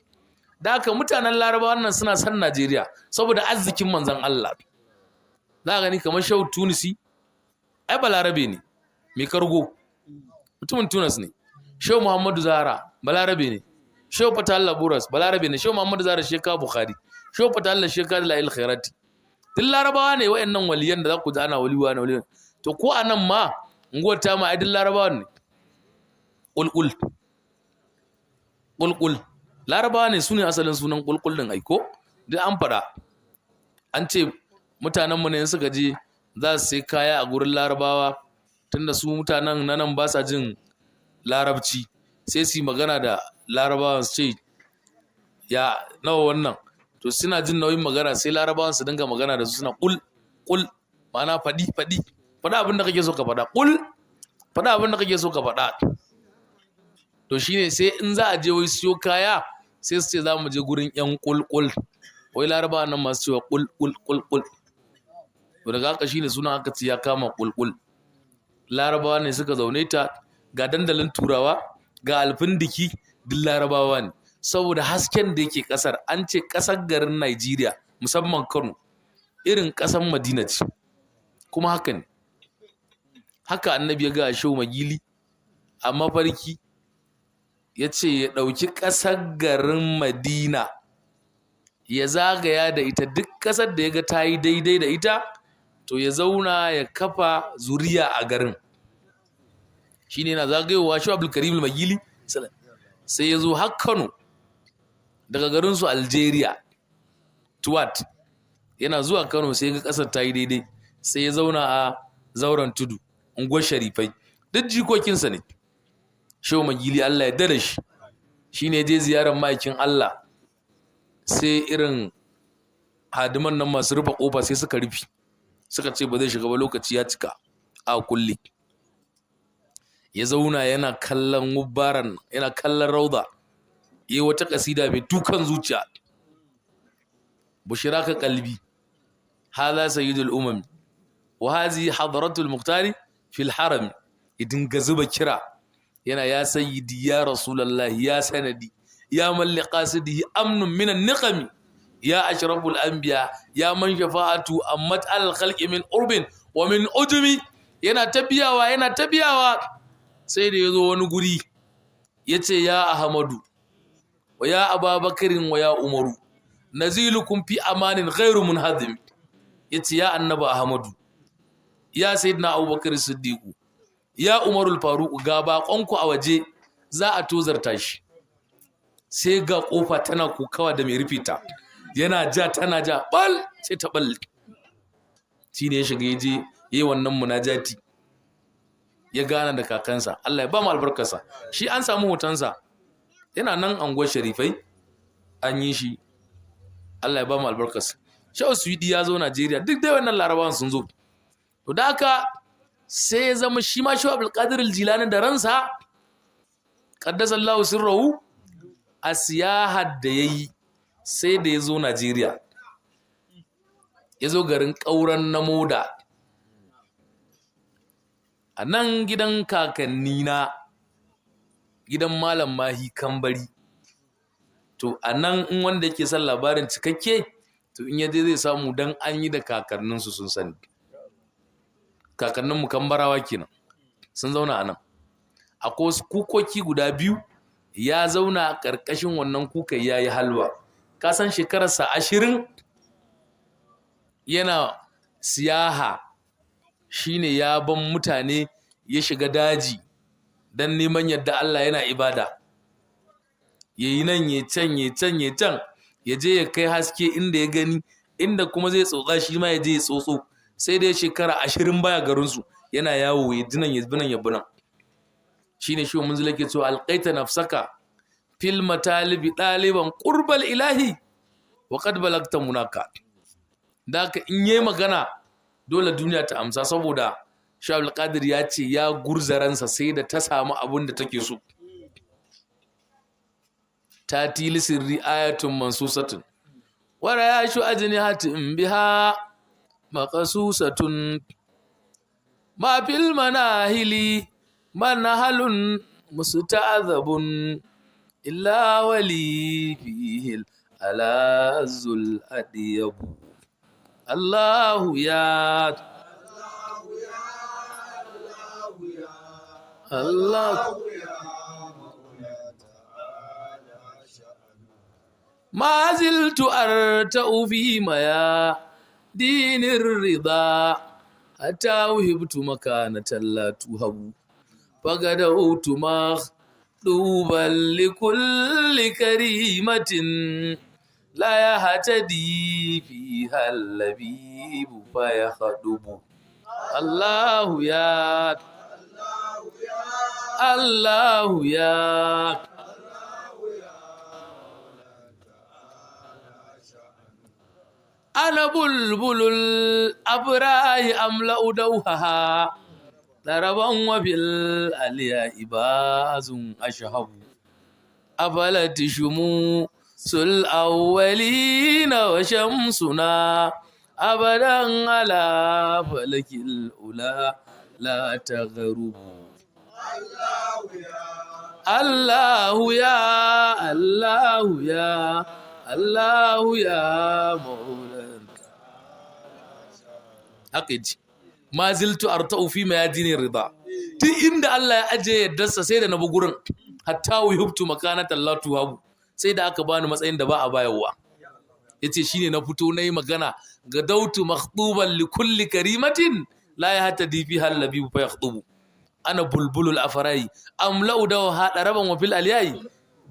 S1: Da haka mutanen Larabawa nan suna son Najeriya saboda arzikin manzon Allah. Za ka gani kamar Shehu Tunisi, ai Balarabe ne, mai kargo, mutumin Tunis ne. Shehu Muhammadu Zahra Balarabe ne. Shehu Fatahalla Buras Balarabe ne. Shehu Muhammadu Zahra Sheka Bukhari, Shehu Fatahalla Sheka La'il Khairati, duk Larabawa ne wa'annan waliyan da za ku ji ana waliwa na waliyan. To ko a nan ma unguwar ta ma ai duk Larabawa ne. Ƙulƙul ƙulƙul Larabawa ne, su ne asalin sunan ƙulƙul din aiko. Duk an faɗa, an ce mutanenmu ne suka je za su sai kaya a gurin Larabawa, tunda su mutanen na nan ba sa jin Larabci, sai su yi magana da Larabawan su ce, "Ya nawa wannan?" To suna jin nauyin magana, sai Larabawan su dinga magana da su suna kul kul, ma'ana faɗi faɗi, faɗa abin da kake so ka faɗa, kul, faɗa abin da kake so ka faɗa. To shine sai in za a je wai siyo kaya, sai su ce za mu je gurin yan kul kul, wai Larabawan nan masu cewa kul kul kul kul. To daga haka shine sunan aka ce ya kama kul kul. Larabawa ne suka zaune ta. Ga dandalin Turawa, ga Alfindiki, duk Larabawa ne. Saboda hasken da yake kasar, an ce kasar garin Najeriya, musamman Kano, irin kasar Madina ce. Kuma haka ne, haka Annabi ya ga Shehu Magili a mafarki, ya ce ya ɗauki ƙasar garin Madina ya zagaya da ita, duk ƙasar da ya ga ta yi daidai da ita, to ya zauna ya kafa zuriya a garin. Shi ne yana zagayowa, shi Abdulkarim Magili, sai ya zo har Kano daga garinsu Algeria, Tuwat. Yana zuwa Kano sai ga ƙasar ta yi daidai, sai ya zauna a Zauren Tudu, unguwar Sharifai. Duk jikokinsa ne. Shehu Magili, Allah ya dare shi, shi ne je ziyarar ma'aikin Allah, sai irin hadiman nan masu rufe kofa sai suka rufe, suka ce ba zai shiga ba, lokaci ya cika a kulle. Ya zauna yana kallon wubbaran, yana kallon rauda, yi wata kasida mai dukan zuciya: "Bushira ka kalbi hadha sayyidul umami wa hazi hadratul muhtari fil haram." Idin ga zuba kira yana: "Ya sayyidi, ya rasulullahi, ya sanadi, ya man liqasidihi amnun minan niqami, ya ashraful anbiya, ya man shafa'atu ammat al khalqi min urbin wa min ujumi." Yana tabiyawa, yana tabiyawa, sai da yazo wani guri yace: "Ya Ahmadu wa ya Ababakarin wa ya Umaru, nazilukum fi amanin ghairu munhadim." Yace: "Ya Annabi Ahmadu, ya Sayyidina Abubakar Siddiqu, ya Umarul Faruq, ga bakonku a waje, za a tozarta shi." Sai ga kofa tana kokawa da mai rufe ta, yana ja tana ja, bal sai ta bal. Shine ya shiga yaje yayi wannan munajati, ya gana da kakansa. Allah ya ba mu albarkarsa. Shi an samu hotonsa, yana nan anguwar Sharifai an yi shi. Allah ya ba mu albarkarsa. Shehu Suwidi ya zo Najeriya, duk dai wannan Larabawan sun zo. To da haka sai ya zama shi ma Shehu Abdulkadir Jilani da ransa, qaddasallahu sirrahu, a siyahar da yayi sai da ya zo Najeriya, ya zo garin Ƙauren Namoda, a nan gidan kakannina, gidan Malam Mahi Kambari. To a nan in wanda yake son labarin cikakke, to in yaje zai samu, dan an yi da kakanninsu sun sani. Kakanninmu Kambarawa kenan, sun zauna a nan. Akwai wasu kukoki guda biyu, ya zauna a ƙarƙashin wannan kukan ya yi halwa. Ka san shekararsa 20 yana siyaha, shine ya ban mutane ya shiga daji don neman yadda Allah, yana ibada. Ya yi nan, ya can, ya can, ya can, ya je ya kai haske inda ya gani, inda kuma zai tsotsa shi ma ya je ya tsotso. Sai dai shekara 20 baya garinsu yana yawo ya jinan ya binan ya binan. Shine shi mun zula ke cewa alqaita nafsaka fil matalibi daliban qurbal ilahi wa qad balagta munaka. Da haka in yayi magana dole duniya ta amsa, saboda Shehu Abdul Qadir ya ce ya gurzaransa sai da ta samu abin da take so. Ta tilisir ri'ayatun mansusatun wara ya shu ajnihatin biha maqsusatun ma fil manahili manhalun musta'azabun illa wali fihi alazul adiyabu. Allahu ya Allah ما زلت أرتأ في ميا دين الرضا حتى وهبت مكانة لا تهب فغدوت مخطوبا لكل كريمة لا يهتدي فيها اللبيب فيخدب. الله يا الله يا أنا بلبل الأبراه أملأ دوحها ضربا وبالألياء باز أشهب أفلت شموس الأولين وشمسنا أبدا على فلك الأولى لا تغرب. الله يا الله يا الله يا مولانا. Haka yace ma ziltu arta'u fi mayadini rida, tun inda Allah ya aje yaddarsa sai da na bi gurin, hatta wuhibtu makanatan la tuhabu, sai da aka bani matsayin da ba a bayarwa. Yace shine na fito nayi magana ga dautu makhtuban li kulli karimatin la yahtadi fiha al-labibu fa yakhtubu ana bulbulul afrai amla'u daw hada raban wa fil aliyai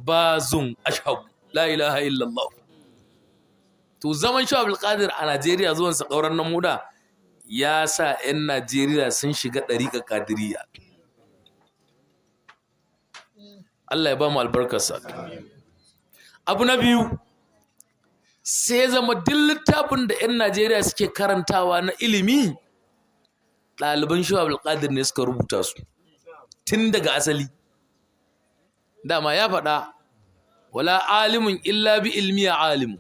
S1: bazun ashhab la ilaha illallah. To zaman Shehu Abdul Qadir a Najeriya zuwan sa kauran nan muda ya sa 'yan Najeriya sun shiga ɗariƙar Qadiriyya. Allah ya ba mu albarkarsa. Abu na biyu, sai zama duk littafin da 'yan Najeriya suke karantawa na ilimi, ɗaliban Shehu Abdul Qadir ne suka rubuta su tun daga asali. Dama ya faɗa, wala alimun illa bi ilmiya alimu,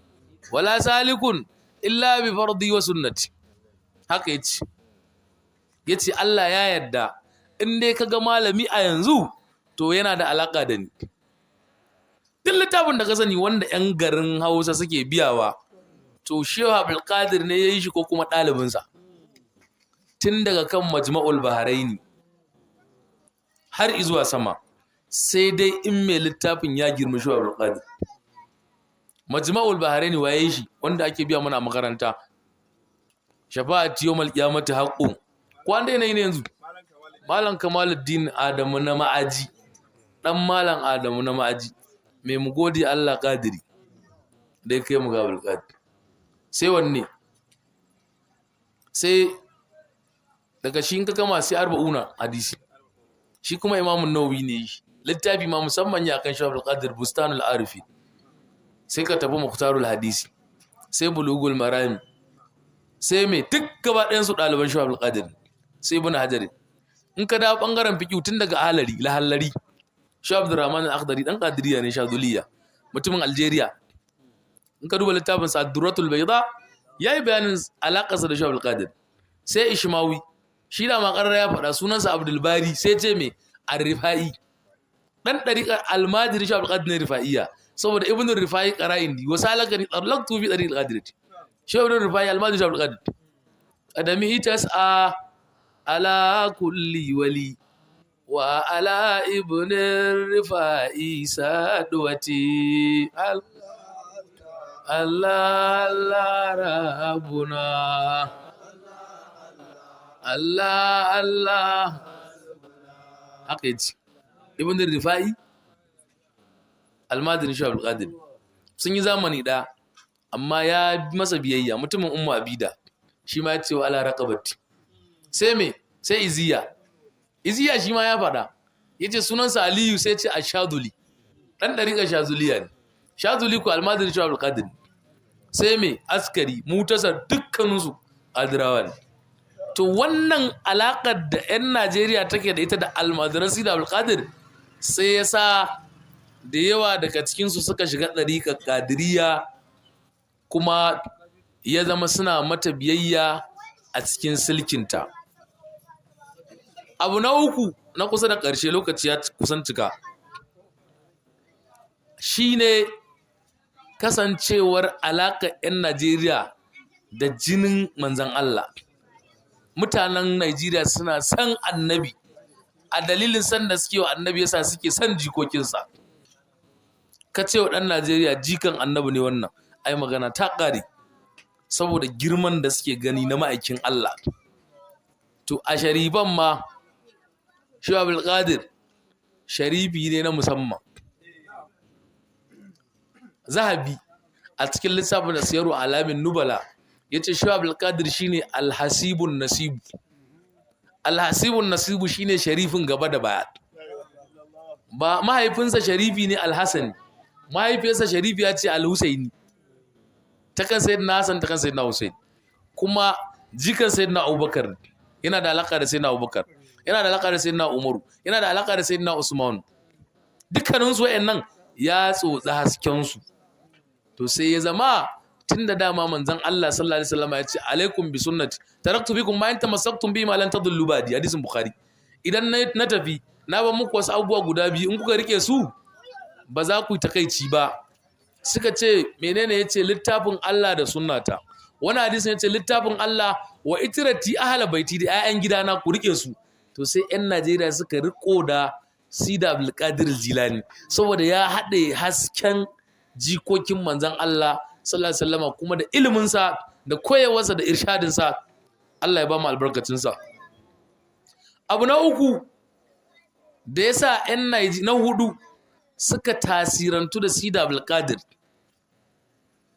S1: wala salikun illa bi fardi wa sunnati. Haka yace. Yace Allah ya yarda in dai kaga malami a yanzu to yana da alaka da ni. Duk littafin da ka sani wanda 'yan garin Hausa suke biyawa to Shehu Abdul Qadir ne ya yi shi ko kuma ɗalibinsa. Tun daga kan Majma'ul Bahraini har izuwa sama, sai dai in mai littafin ya girma Shehu Abdul Qadir. Majma'ul Bahraini waye shi wanda ake biya mana a makaranta? Shafa'at yawmal qiyamati haqqun. Ko an daina yi ne yanzu? Malam Kamaluddin Adamu na Ma'aji, dan Malam Adamu na Ma'aji, mai mu gode Allah Qadiri dai kai mu ga Abdul Qadir. Sai wanne? Sai daga shi in ka gama sai arba'una hadisi. Shi kuma Imamun Nawawi ne shi. Littafi ma musamman ya kan Shehu Abdul Qadir Bustanul Arifi. Sai ka tafi Mukhtarul Hadisi. Sai Bulugul Marami. Sai mai duk gaba ɗayan su ɗaliban Shehu Abdul Qadir. Sai Ibn Hajar. In ka dawo ɓangaren fiqh tun daga Ahlari, Lahallari. Shehu Abdurrahman Al-Akhdari dan Qadiriyya ne Shaduliya, mutumin Algeria. In ka duba littafin sa Ad-Durratul Bayda, yayi bayanin alaƙarsa da Shehu Abdul Qadir. Sai Ishmawi, shi da ma ƙarara ya faɗa sunansa Abdul Bari, sai ce me Ar-Rifai. Dan ɗariƙar Almajiri Shehu Abdul Qadir ne Rifa'iyya, saboda Ibn Rifai qara'in di wa salakani talaqtu fi tariqil Qadir. Shehu Ibn Rifai Almajiri Shehu Abdul Qadir. Adami tas'a ala kulli wali wa ala ibn Rifai sadwati. Allah Allah Rabbuna Allah Allah. Haka yace Ibn Rifai Almajiri Shehu Abdul Qadir sun yi zamani ɗaya, amma ya masa biyayya, mutumin Ummu Abida Shi ma ya ce wa ala raqabati. Sai me? Sai Iziya. Iziya shi ma ya faɗa. Yace sunansa Aliyu, sai ce Ashaduli. Dan dariƙa Shazuliya ne. Shazuli ko almajiri Shehu Abdul Qadir. Sai me? Askari, Mutasar, dukkaninsu Qadirawa ne. To wannan alaƙar da 'yan Najeriya take da ita da almajiran Sidi Abdul Qadir sai ya sa da yawa daga cikinsu suka shiga ɗariƙar Qadiriyya, kuma ya zama suna mata biyayya a cikin silkinta. Abu na uku na kusa da ƙarshe, lokaci ya kusan cika, shine kasancewar alaƙar 'yan Najeriya da jinin manzon Allah. Mutanen Najeriya suna son annabi, a dalilin san da suke wa annabi yasa suke son jikokinsa. Ka ce wa ɗan Najeriya jikan annabi ne wannan, ai magana ta ƙare, saboda girman da suke gani na ma'aikin Allah. To a shariban ma Shehu Abdul Qadir sharifi ne na musamman. Zahabi a cikin lissafin da Siyaru Alamin Nubala ya ce Shehu Abdul Qadir shine alhasibun nasibu. Alhasibun nasibu shine sharifin gaba da baya. Ba mahaifinsa sharifi ne Alhassani, mahaifiyarsa sharifi ya ce Alhusaini, ta kan Sayyidina Hassan, ta kan Sayyidina Hussein, kuma jikan Sayyidina Abubakar, yana da alaka da Sayyidina Abubakar, yana da alaka da Sayyidina Umaru, yana da alaka da Sayyidina Usman. Dukkanin su wayannan ya tsotsi hasken su. To sai ya zama tunda dama manzon Allah sallallahu alaihi wasallam ya ce alaikum bi sunnati taraktu bikum ma in tamassaktum bi ma lan tadullu ba'di, hadisin Bukhari. Idan na tafi na ba muku wasu abubuwa guda biyu, in kuka rike su ba za ku yi takaici ba. Suka ce menene? Yace littafin Allah da sunnata. Wani hadisin yace littafin Allah wa itrati ahla baiti, da 'ya'yan gidana, ku rike su. To sai 'yan Najeriya suka riko da Sidi Abdul Qadir Jilani, saboda ya haɗe hasken jikokin manzon Allah sallallahu alaihi wasallama, kuma da iliminsa da koyarwarsa da irshadinsa. Allah ya ba mu albarkacinsa. Abu na uku da ya sa 'yan na hudu suka tasirantu da Sidi Abdul Qadir,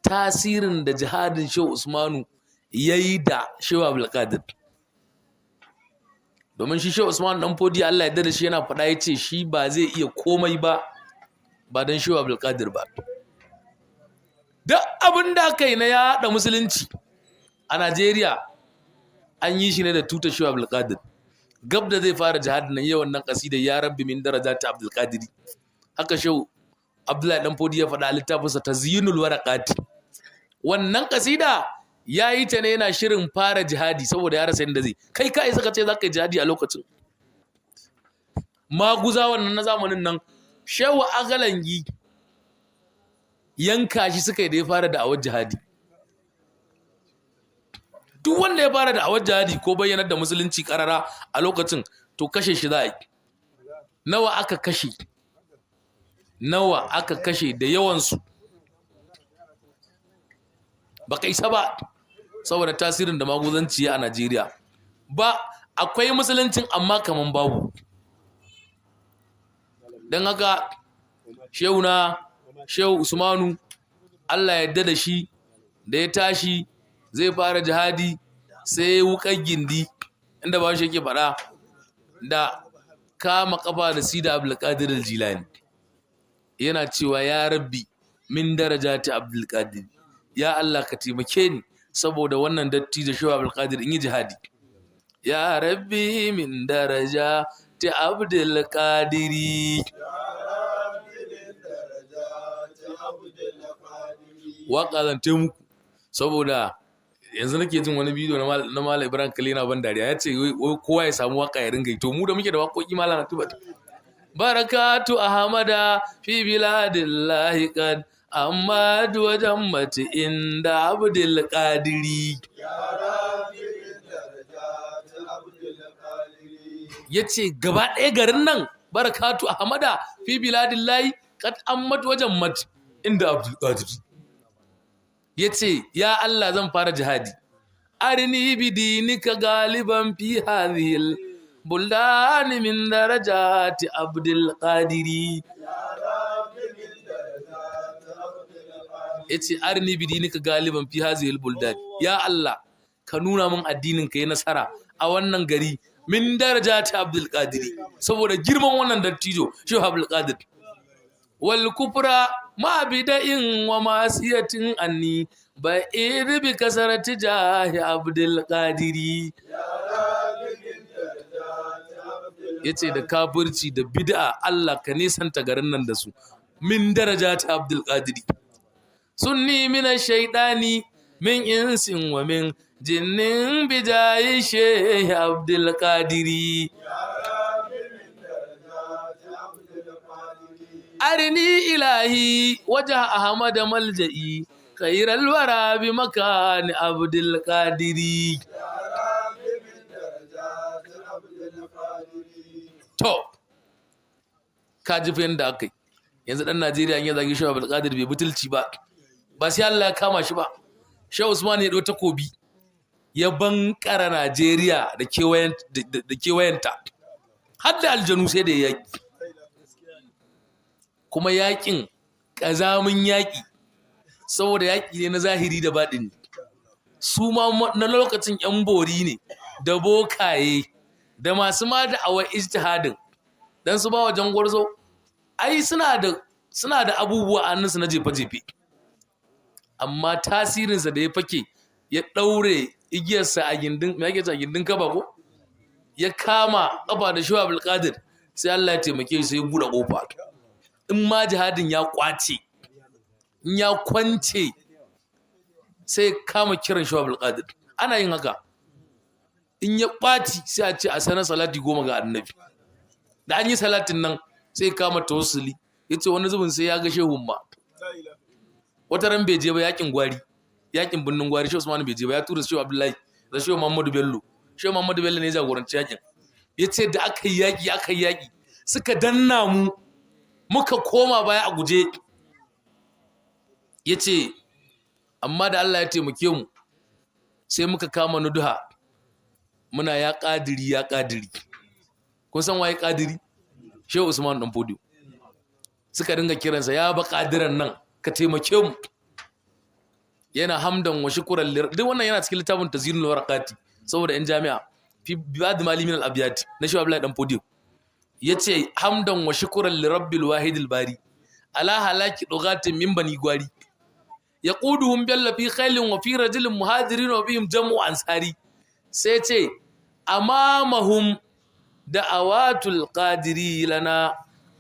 S1: tasirin da jihadin Shehu Usmanu ya yi da Shehu Abdul Qadir. Domin shi Shehu Usmanu dan Fodi, Allah ya da shi, yana faɗa ya ce shi ba zai iya komai ba ba don Shehu Abdul Qadir ba. Duk abin da aka yi na yaɗa musulunci a Najeriya an yi shi ne da tutar Shehu Abdul Qadir. Gab da zai fara jihadin nan yawan nan kasida ya rabbi min darajati Abdul Qadiri. Haka Shehu Abdullahi dan Fodi ya faɗa a littafinsa Tazyinul Waraqati. Wannan kasida ya yi ta ne yana shirin fara jihadi, saboda ya rasa yadda zai kai. Ka isa ka ce za ka yi jihadi a lokacin maguza wannan na zamanin nan? Shehu Agalangi yanka shi suka yi da ya fara da'awar jihadi. Duk wanda ya fara da'awar jihadi ko bayyanar da musulunci karara a lokacin, to kashe shi za a yi. Nawa aka kashe? Nawa aka kashe da yawansu? Ba ka isa ba, saboda tasirin da maguzanci a Najeriya. Ba akwai musuluncin amma kaman babu. Don haka shehu na Shehu Usmanu, Allah ya yarda da shi, da ya tashi zai fara jihadi sai wukar gindi, inda ba shi yake faɗa, da kama kafa da Sidi Abdul Qadir Jilani. Yana cewa ya rabbi min darajati Abdul Qadir, ya Allah ka taimake ni saboda wannan dattijo Shehu Abdul Qadir in yi jihadi. Ya rabbi min darajati Abdul Qadiri. Waka zan muku, saboda yanzu nake jin wani bidiyo na Malam Ibrahim Kale yana ban dariya, ya ce wai kowa ya samu waka ya ringa yi. To mu da muke da waƙoƙi, Malam na tuba. Barakatu Ahmada fi biladillahi qad amma wajen mace inda Abdul Qadiri. Yace gaba ɗaya garin nan barakatu Ahmada fi biladillahi qad ammat wajen mat inda Abdul Qadiri. Yace ya Allah zan fara jihadi. Arini bidinika galiban fi hadhil buldani min darajati Abdul Qadiri. Yace arini bidinika galiban fi hadhil buldan, ya Allah Ka nuna min addinin ka yi nasara a wannan gari min daraja ta Abdul Qadiri, saboda girman wannan dattijo Shehu Abdul Qadir. Wal kufra ma bida'in wa masiyatin anni ba'id bi kasarati jahi Abdul Qadiri. Yace da kafirci da bid'a Allah ka nisanta garin nan da su min daraja ta Abdul Qadiri. Sunni min ash-shaytani min insin wa min jinnin bijayi Shehu Abdul Qadiri. Arini ilahi wajha Ahmad malja'i khairal wara bi makani Abdul Qadiri. To, ka ji fa yanda aka yi. Yanzu ɗan Najeriya in ya zagi Shehu Abdul Qadir bai butulci ba, ba sai Allah ya kama shi ba. Shehu Usman ya ɗau takobi ya bankara Najeriya da kewayenta, har da aljanu sai da ya yaƙi. Kuma yaƙin ƙazamin yaƙi, saboda yaƙi ne na zahiri da baɗini. Su ma na lokacin 'yan bori ne da bokaye da masu ma da'awar ijtihadin, dan su ba wa jangwarzo ai suna da abubuwa a hannunsu na jefe-jefe, amma tasirinsa da ya fake ya ɗaure igiyarsa a gindin, me ake ce, a gindin kaba ko ya kama kafa da Shehu Abdul Qadir, sai Allah ya taimake shi sai ya buɗe ƙofa. In ma jihadin ya kwace, in ya kwance, sai kama kiran Shehu Abdul Qadir. Ana yin haka. In ya ɓaci sai a ce a sanar salati 10 ga annabi. Da an yi salatin nan sai kama tawassuli. Ya ce wani zubin sai ya ga shehun ma. Wata ran bai je ba yakin gwari, yakin birnin gwari, Shehu Usman bai je ba, ya tura Shehu Abdullahi da Shehu Muhammadu Bello. Shehu Muhammadu Bello ne ya jagoranci yakin. Ya ce da aka yi yaki, aka yi yaki, suka danna mu, muka koma baya a guje. Ya ce amma da Allah ya taimake mu sai muka kama nuduha, muna ya ƙadiri, ya ƙadiri. Kun san waye ƙadiri? Shehu Usman dan Fodio. Suka dinga kiransa ya ba ƙadiran nan, ka taimake mu. Yana hamdan wa shukran duk wannan yana cikin littafin Tazyinul Waraqati saboda yan jami'a fi ba'd mali min al-abyat na Shehu Abdullahi dan Fodio. Yace hamdan wa shukran li rabbil wahidil bari ala halaki dugatin min bani gwari yaquduhum balla fi khailin wa fi rajulin muhajirin wa bihim jam'u ansari. Sai ce amamahum da'awatul qadiri lana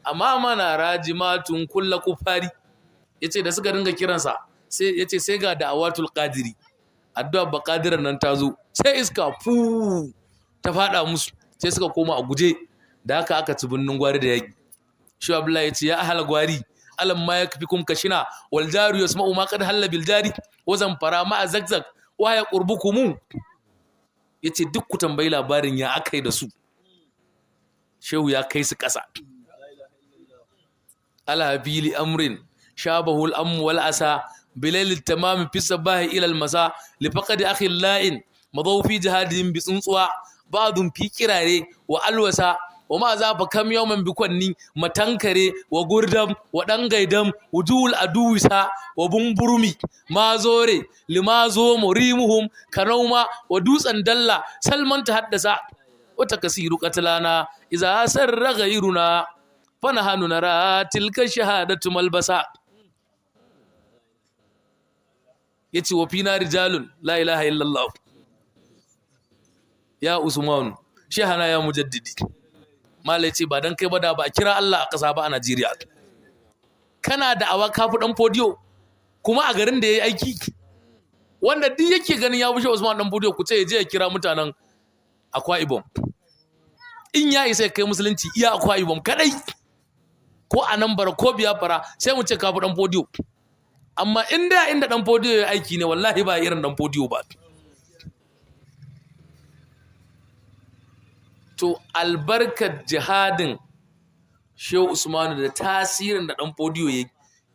S1: amamana rajimatun kullu kufari. Yace da suka dinga kiransa sai yace sai ga da'awatul qadiri, addu'a ba qadiran nan tazo, sai iska fu ta fada musu, sai suka koma a guje. Da haka aka ci binnin gwari da yaki. Shehu Abdullahi yace ya ahal gwari alam ma yakfikum kashina wal jaru yasma'u ma qad halla bil jari wa zamfara ma zakzak wa ya qurbukum. Yace duk ku tambayi labarin ya akai da su. Shehu ya kai su ƙasa. Ala bili amrin shabahu al-am wal asa bilal tamam fi sabahi ila al-masa li faqad akhi la'in madaw fi jihadin bi tsuntsuwa ba'dun fi kirare wa alwasa wa ma za fa kam yawman bi kwanni matankare wa gurdam wa dangaidam wujul aduwisa wa bumburumi ma zore lima zo murimuhum kanauma wa dutsen dalla salman ta haddasa wa takasiru qatlana idza sarra ghayruna fa nahnu nara tilka shahadatu malbasa. Yace wa fina rijalun la ilaha illallah ya Usmanu shehana ya mujaddidi. Malai ce ba dan kai ba da ba kira Allah a ƙasa ba a Najeriya. Kana da awa kafi dan Fodiyo kuma a garin da yayi aiki, wanda duk yake ganin ya bushe Usman dan Fodiyo ku ce ya je ya kira mutanen Akwa Ibom. In ya isa kai musulunci iya Akwa Ibom kadai ko a nan bara ko Biafra sai mu ce kafi dan Fodiyo. Amma inda inda dan Fodiyo ya aiki ne wallahi ba irin dan Fodiyo ba. To albarkar jihadin Shehu Usmanu da tasirin da dan Fodiyo ya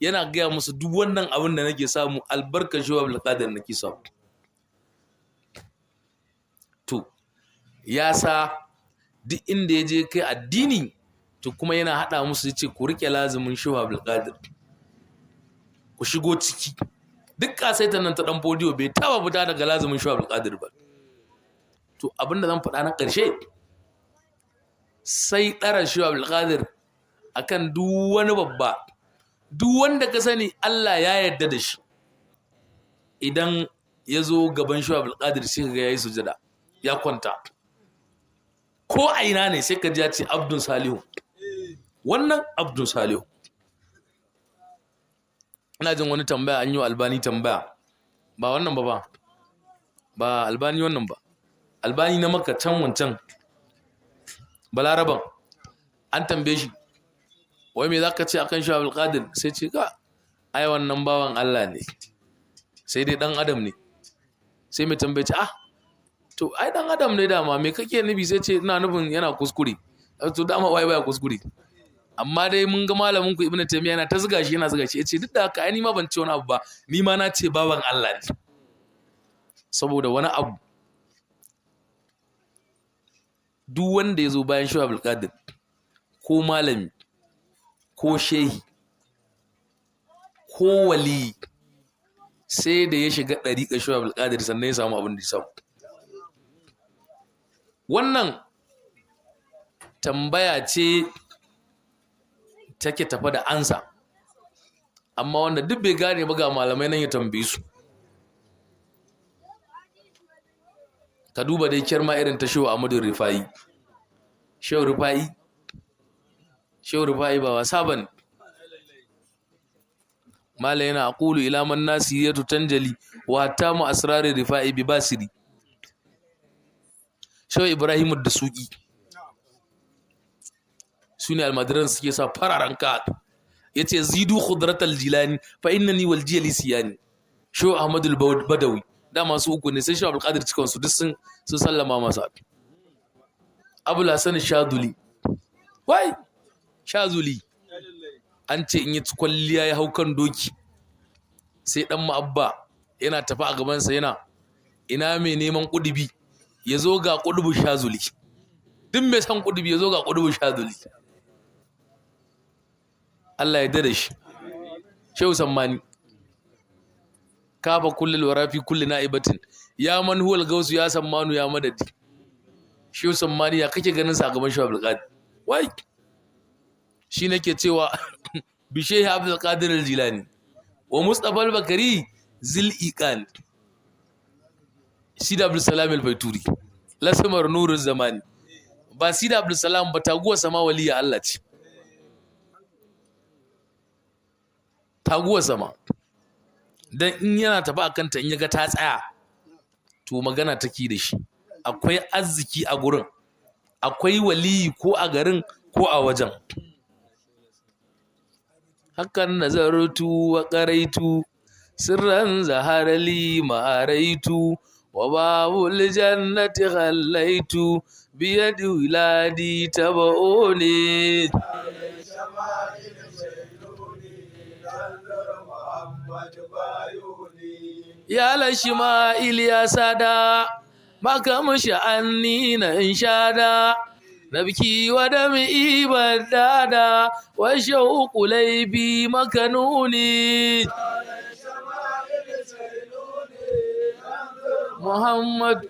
S1: yana gaya musu duk wannan abin da nake samu albarkar Shehu Abdul Qadir nake samu. To ya sa duk inda ya je kai addini to kuma yana hada musu yace ku rike lazumin Shehu Abdul Qadir, ku shigo ciki. Duk kasaitan nan ta dan Fodiyo bai taba fita daga lazumin Shehu Abdul Qadir ba. To abinda zan faɗa na ƙarshe, sai ɗara shi Abdulkadir akan duk wani babba, duk wanda ka sani Allah ya yarda da shi, idan ya zo gaban shi Abdulkadir sai ga yayi sujada ya kwanta. Ko a ina ne sai ka ji ya ce Abdul Salihu, wannan Abdul Salihu. Ina jin wani tambaya an yi wa Albani tambaya, ba wannan ba, ba Albani wannan ba, Albani na Makka can wancan Balaraban, an tambaye shi wai me zaka ce akan Shehu Abdulkadir? Sai ce ka ai wannan bawan Allah ne, sai dai dan adam ne. Sai mai tambaye ce, ah to ai dan adam ne dama, me kake nufi? Sai ce ina nufin yana kuskure. To dama wai baya kuskure, amma dai mun ga malamin ku Ibn Taymiyyah yana ta zuga shi, yana zuga shi, yace duk da haka ai ni ma ban ce wani abu ba, ni ma na ce bawan Allah ne. Saboda wani abu, duk wanda ya zo bayan Shehu Abdulkadir, ko malami ko shehi ko wali, sai da ya shiga ɗariƙar Shehu Abdulkadir sannan ya samu abin da ya samu. Wannan tambaya ce take tafa da ansa, amma wanda duk bai gane ba ga malamai nan ya tambaye su. Ka duba dai kyarma irin ta Shehu Ahmadu Rufai. Shehu Rufai, Shehu Rufai ba wasa bane. Mala yana aqulu ila man nasiyatu tanjali wa hatta mu asrari Rufai bi basiri. Shehu Ibrahim Dasuki, sune almadiran suke sa fararen ka, yace zidu khudratal jilani fa innani wal jili siyani. Shehu Ahmadu Badawi, dama su uku ne, sai Shehu Abdulkadir cikin su duk sun sallama masa. Abul Hasan Shaduli, wai Shazuli, an ce in yi kwalliya ya hau kan doki, sai dan ma'abba yana tafi a gabansa yana ina mai neman kudubi ya zo ga kudubu Shazuli, duk mai san kudubi ya zo ga kudubu Shazuli. Allah ya dade shi. Shehu Sammani, kafa kullul wara fi kulli na'ibatin ya man huwal gausu ya sammanu ya madadi. Shehu Sammani ya kake ganin sa gaban Shehu Abdulkadir? Wai shi nake cewa bi Shehu Abdulkadir al-Jilani wa Mustafa al-Bakari zil iqan, Sidi Abdulsalam al-Baituri lasmar nurul zamani. Ba Sidi Abdulsalam ba, taguwa sama waliya Allah ce, taguwa sama. Dan in yana tafi a kanta in yaga ta tsaya, to magana take da shi. Akwai arziki a gurin, akwai waliyi ko a garin ko a wajen. Hakan nazartu wa qaraitu sirran zaharali ma'araitu wa babul jannati khallaitu biyadi wiladi tabauni. Ya lashima Iliya sada makamushi anni na inshada nabki wa dami ibadada wa shauqu laybi makanuni. Muhammad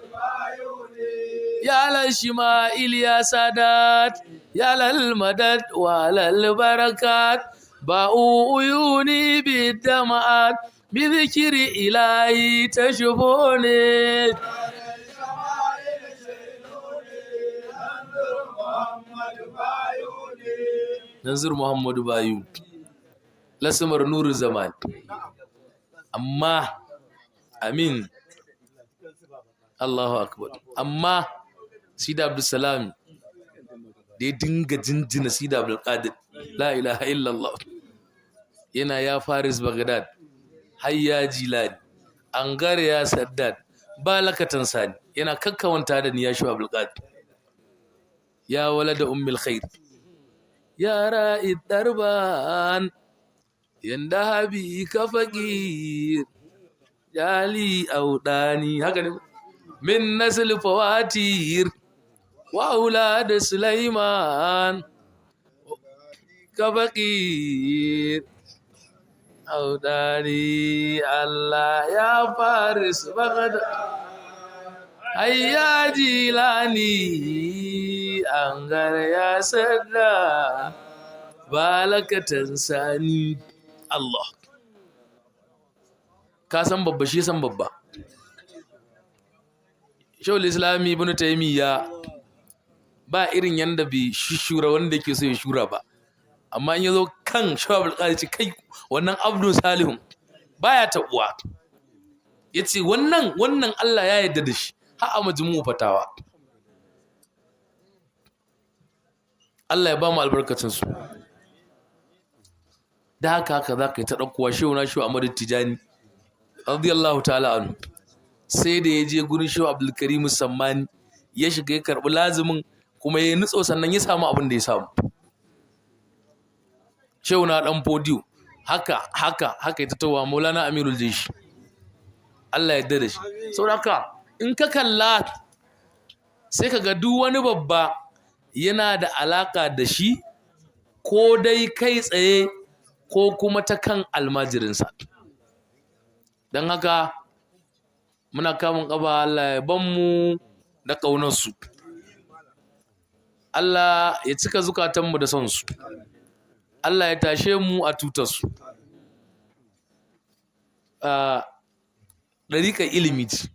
S1: ya lashima Iliya sadat ya lal madad wa lal barakat ba'u uyuni bidama'at bi dhikri ilahi tashbuni. Nanzur Muhammadu Bayu lasmar nuru zaman. Amma amin, Allahu akbar. Amma Sidi Abdulsalam da ya dinga jinjina Sidi Abdulkadir, la ilaha illallah, yana ya Faris Baghdad, hayya Jilani, angare ya Saddad, balakatan sani, yana kakkawanta da ni ya shi Abdulkadir. Ya walada ummul khair, ya ra'id darban, yanda habi ka faqir, jali audani, haka ne min nasl fawatir wa aulad Sulaiman ka faqir audani. Allah ya Faris Baghdad. Hayya jilani an ya sadda balakatan sani. Allah, ka san babba, shi san babba. Shawul Islami Ibn Taymiya ba irin yanda bai shura wanda yake so ya shura ba, amma in yazo kan Shawul Qadi ce kai wannan Abdul Salihun baya tabuwa. Yace wannan wannan Allah ya yarda da shi har a majmu fatawa. Allah ya ba mu albarkacin su. Da haka haka za ka yi ta ɗaukowa. Shehu na Shehu Ahmadu Tijani radiyallahu ta'ala anhu sai da ya je gurin Shehu Abdulkarim Sammani ya shiga ya karɓi lazumin kuma ya nutso, sannan ya samu abin da ya samu. Shehu na ɗan Fodiyo haka haka haka ya tattawa. Maulana Amirul Jeshi, Allah ya yarda da shi. Saboda haka in ka kalla sai ka ga duk wani babba yana da alaka da shi, ko dai kai tsaye ko kuma ta kan almajirinsa. Don haka muna kamun ƙafa, Allah ya ban mu da ƙaunarsu, Allah ya cika zukatanmu da sonsu, Allah ya tashe mu a tutarsu. Ɗariƙar ilimi ce,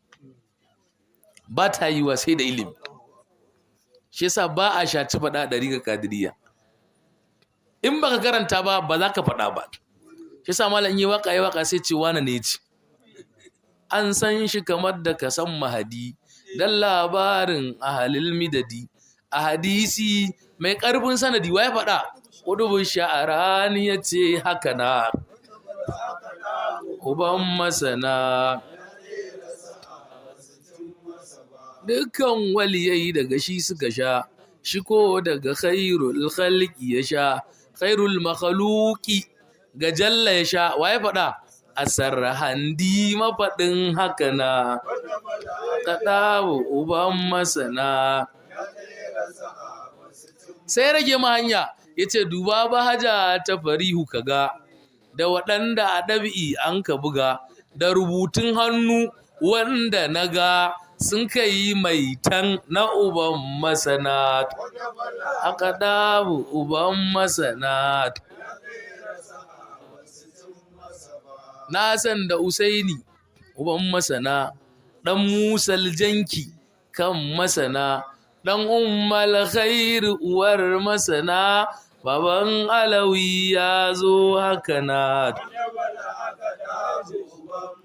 S1: ba ta yiwa sai da ilimi. Shi yasa ba a shaci faɗa ɗariƙar Ƙadiriya. In baka karanta ba, ba za ka faɗa ba. Shi yasa malam yi waka yi waka sai ce wane ne ce an san shi kamar da ka san Mahadi dan labarin ahalil midadi a hadisi mai ƙarfin sanadi. Wa ya faɗa? Ƙudubun sha'arani ya ce haka na uban masana dukkan waliyai daga shi suka sha, shi ko daga khairul khalqi ya sha, khairul makhluqi ga jalla ya sha. Wa ya faɗa? Asarhandi mafaɗin haka na kaɗawo uban masana. Sai rage ma hanya ya ce duba bahaja ta farihu kaga da waɗanda a ɗabi'i an ka buga da rubutun hannu wanda na ga sun kai mai tan na uban masana, aka ɗabu uban masana. Na san da Usaini uban masana, ɗan Musal Janki kan masana, ɗan Ummal Khair uwar masana, baban Alawi ya zo haka na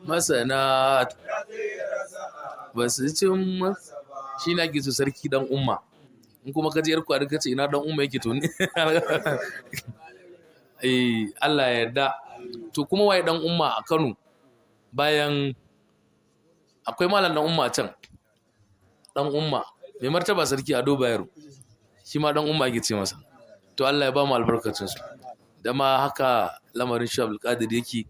S1: masana ba su cin. Shi na ke so sarki dan umma. In kuma ka je yar kwari ka ce ina dan umma yake, to ne eh Allah ya yarda. To kuma waye dan umma a Kano? Bayan akwai malam dan umma can, dan umma mai martaba sarki Ado Bayero, shi ma dan umma ake ce masa. To Allah ya ba mu albarkacin su. Da ma haka lamarin shi Abdulkadir yake,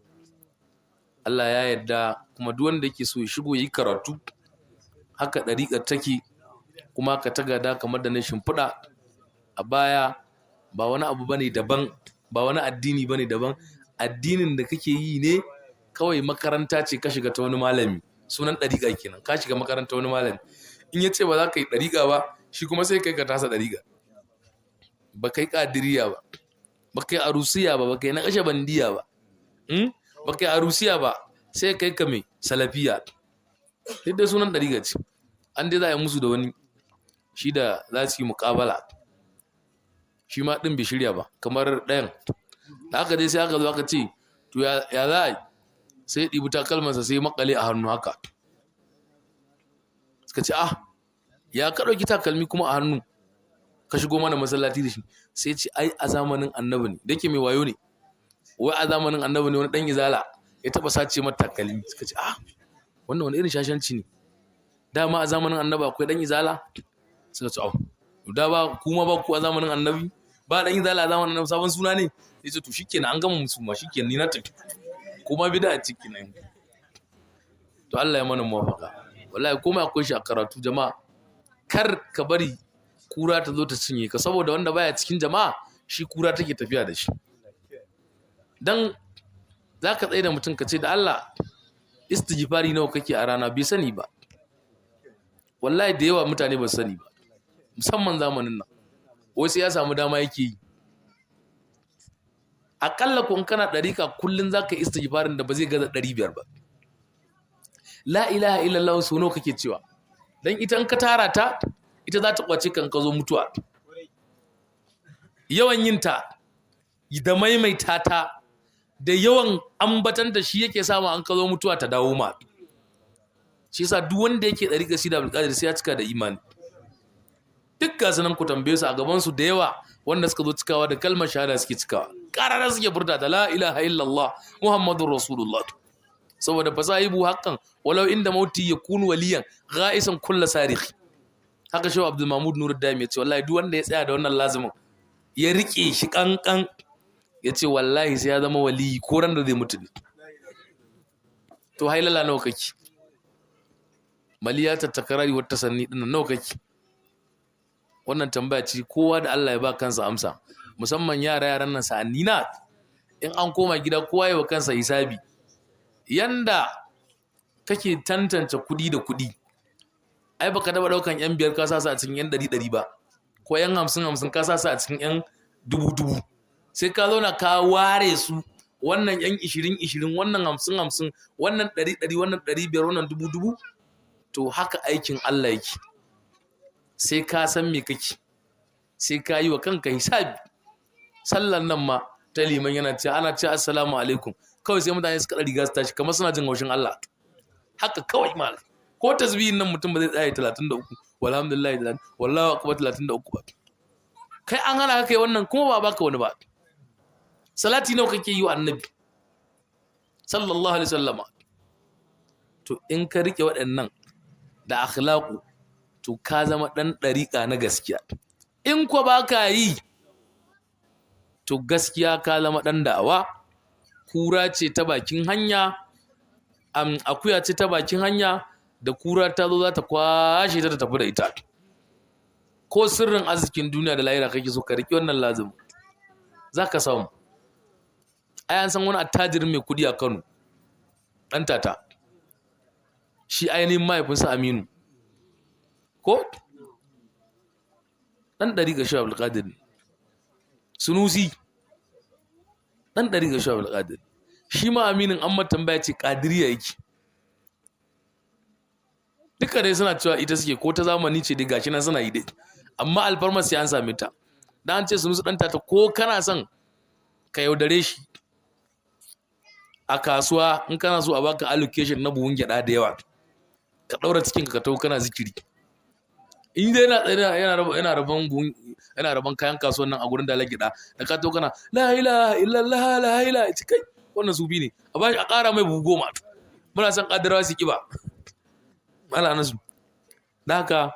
S1: Allah ya yarda. Kuma duk wanda yake so ya shigo yi karatu, haka ɗariƙar take kuma ka ta gada kamar da na shimfiɗa a baya. Ba wani abu bane daban, ba wani addini bane daban. Addinin da kake yi ne kawai, makaranta ce ka shiga ta wani malami. Sunan ɗariƙa kenan, ka shiga makaranta wani malami. In ya ce ba za ka yi ɗariƙa ba, shi kuma sai kai ka tasa ɗariƙa. Ba kai ƙadiriya ba, ba kai arusiya ba, ba kai na kashe bandiya ba, ba kai arusiya ba, sai kai ka mai salafiya. Duk da sunan ɗariƙa ce. An dai za a yi musu da wani shi da za su yi muƙabala, shi ma ɗin bai shirya ba kamar ɗayan. Da aka dai sai aka zo aka ce to ya za a yi, sai ɗibi takalmansa sai makale a hannu haka. Suka ce ah, ya ka ɗauki takalmi kuma a hannu ka shigo mana masallaci da shi? Sai ce ai a zamanin annabi ne, da ke mai wayo ne, wai a zamanin annabi ne wani ɗan izala ya taɓa sace mata takalmi. Suka ce ah, wannan wani irin shashanci ne, dama a zamanin annabi akwai ɗan izala? Suka ce au, da ba kuma ba ku a zamanin annabi ba ɗan izala a zamanin annabi, sabon suna ne. Sai ce to shikenan, an gama musu ma, shikenan ni na tafi kuma bida a ciki nan. To Allah ya mana muwafaka. Wallahi komai akwai shi a karatu jama'a. Kar ka bari kura ta zo ta cinye ka, saboda wanda baya cikin jama'a shi kura take tafiya da shi. Dan zaka tsaye da mutum ka ce da Allah istighfari nawa kake a rana, bai sani ba. Wallahi da yawa mutane ba su sani ba, musamman zamanin nan. Wai sai ya samu dama yake yi. Aƙalla ko in kana ɗarika kullum za ka istighfarin da ba zai gaza 500 ba. La ilaha illallah sau nawa kake cewa? Dan ita in ka tara ta, ita za ta kwace kan ka zo mutuwa. Yawan yin ta da maimaita ta da yawan ambatan da shi yake samu an ka zo mutuwa ta dawo ma. Shi yasa duk wanda yake ɗarika Sidi Abdulkadir sai ya cika da imani. Duk gasu nan ku tambaye su a gaban su da yawa wanda suka zo cikawa da kalmar shahada suke cikawa. Ƙarara suke furta ta la ilaha illallah Muhammadur Rasulullah. Saboda fasahibu haqqan walau inda mauti yakunu waliyan gha'isan kullu sarikh. Haka Shehu Abdul Mahmud Nuruddin ya ce wallahi duk wanda ya tsaya da wannan lazumin ya rike shi kankan, ya ce wallahi sai ya zama waliyi ko ran da zai mutu ne. To hailala nawa kake? Maliyata takarari wata sanni din nawa kake? Wannan tambaya ce kowa da Allah ya ba kansa amsa, musamman yara yaran nan sa'anni na in an koma gida kowa ya wa kansa hisabi. Yanda kake tantance kuɗi da kuɗi, ai baka taɓa ɗaukan yan 5 ka sa su a cikin yan 100 100 ba, ko yan 50 50 ka sa su a cikin yan 1000 1000. Sai ka zauna ka ware su, wannan yan 20 20, wannan 50 50, wannan 100 100, wannan 500, wannan 1000 1000. To haka aikin Allah yake. Sai ka san me kake, sai ka yi wa kanka hisabi. Sallan nan ma ta liman yana ce ana ce assalamu alaikum, kawai sai mutane suka ɗan riga su tashi kamar suna jin haushin Allah. Haka kawai mal ko tasbihin nan mutum ba zai tsaya 33 walhamdulillah wallahu akbar 33 ba. Kai an hana ka kai wannan kuma ba baka wani ba. Salati nawa kake yi wa annabi sallallahu alaihi wasallama? To in ka rike waɗannan da akhlaqu, to ka zama ɗan ɗariƙa na gaskiya. In ko ba ka yi, to gaskiya ka zama ɗan da'awa. Kura ce ta bakin hanya, akuya ce ta bakin hanya da kura ta zo za ta kwashe ta ta tafi da ita. Ko sirrin arzikin duniya da lahira kake so ka riƙe wannan lazim, za ka samu. Ai an san wani attajirin mai kuɗi a Kano, ɗan tata, shi ainihin mahaifinsa Aminu, ko ɗan ɗariƙar Shehu Abdulkadir ne. Sunusi ɗan ɗariƙar Shehu Abdulkadir, shi ma Aminin an mata tambaya ce ƙadiriya yake. Duka dai suna cewa ita suke, ko ta zamani ce dai gashi nan suna yi dai, amma alfarmar sai an same ta. Dan an ce Sunusi ɗan tata, ko kana son ka yaudare shi a kasuwa, in kana so a baka allocation na buhun gyaɗa da yawa, ka ɗaura cikinka ka taho kana zikiri. In dai yana tsaye yana rabon buhun, yana rabon kayan kasuwan nan a gurin dalar gyaɗa, da ka taho kana la ilaha illallah la ilaha, ci kai wannan sufi ne, a bashi a ƙara mai buhu 10. Muna son ƙadarawa su ƙiba mala nasu. Da haka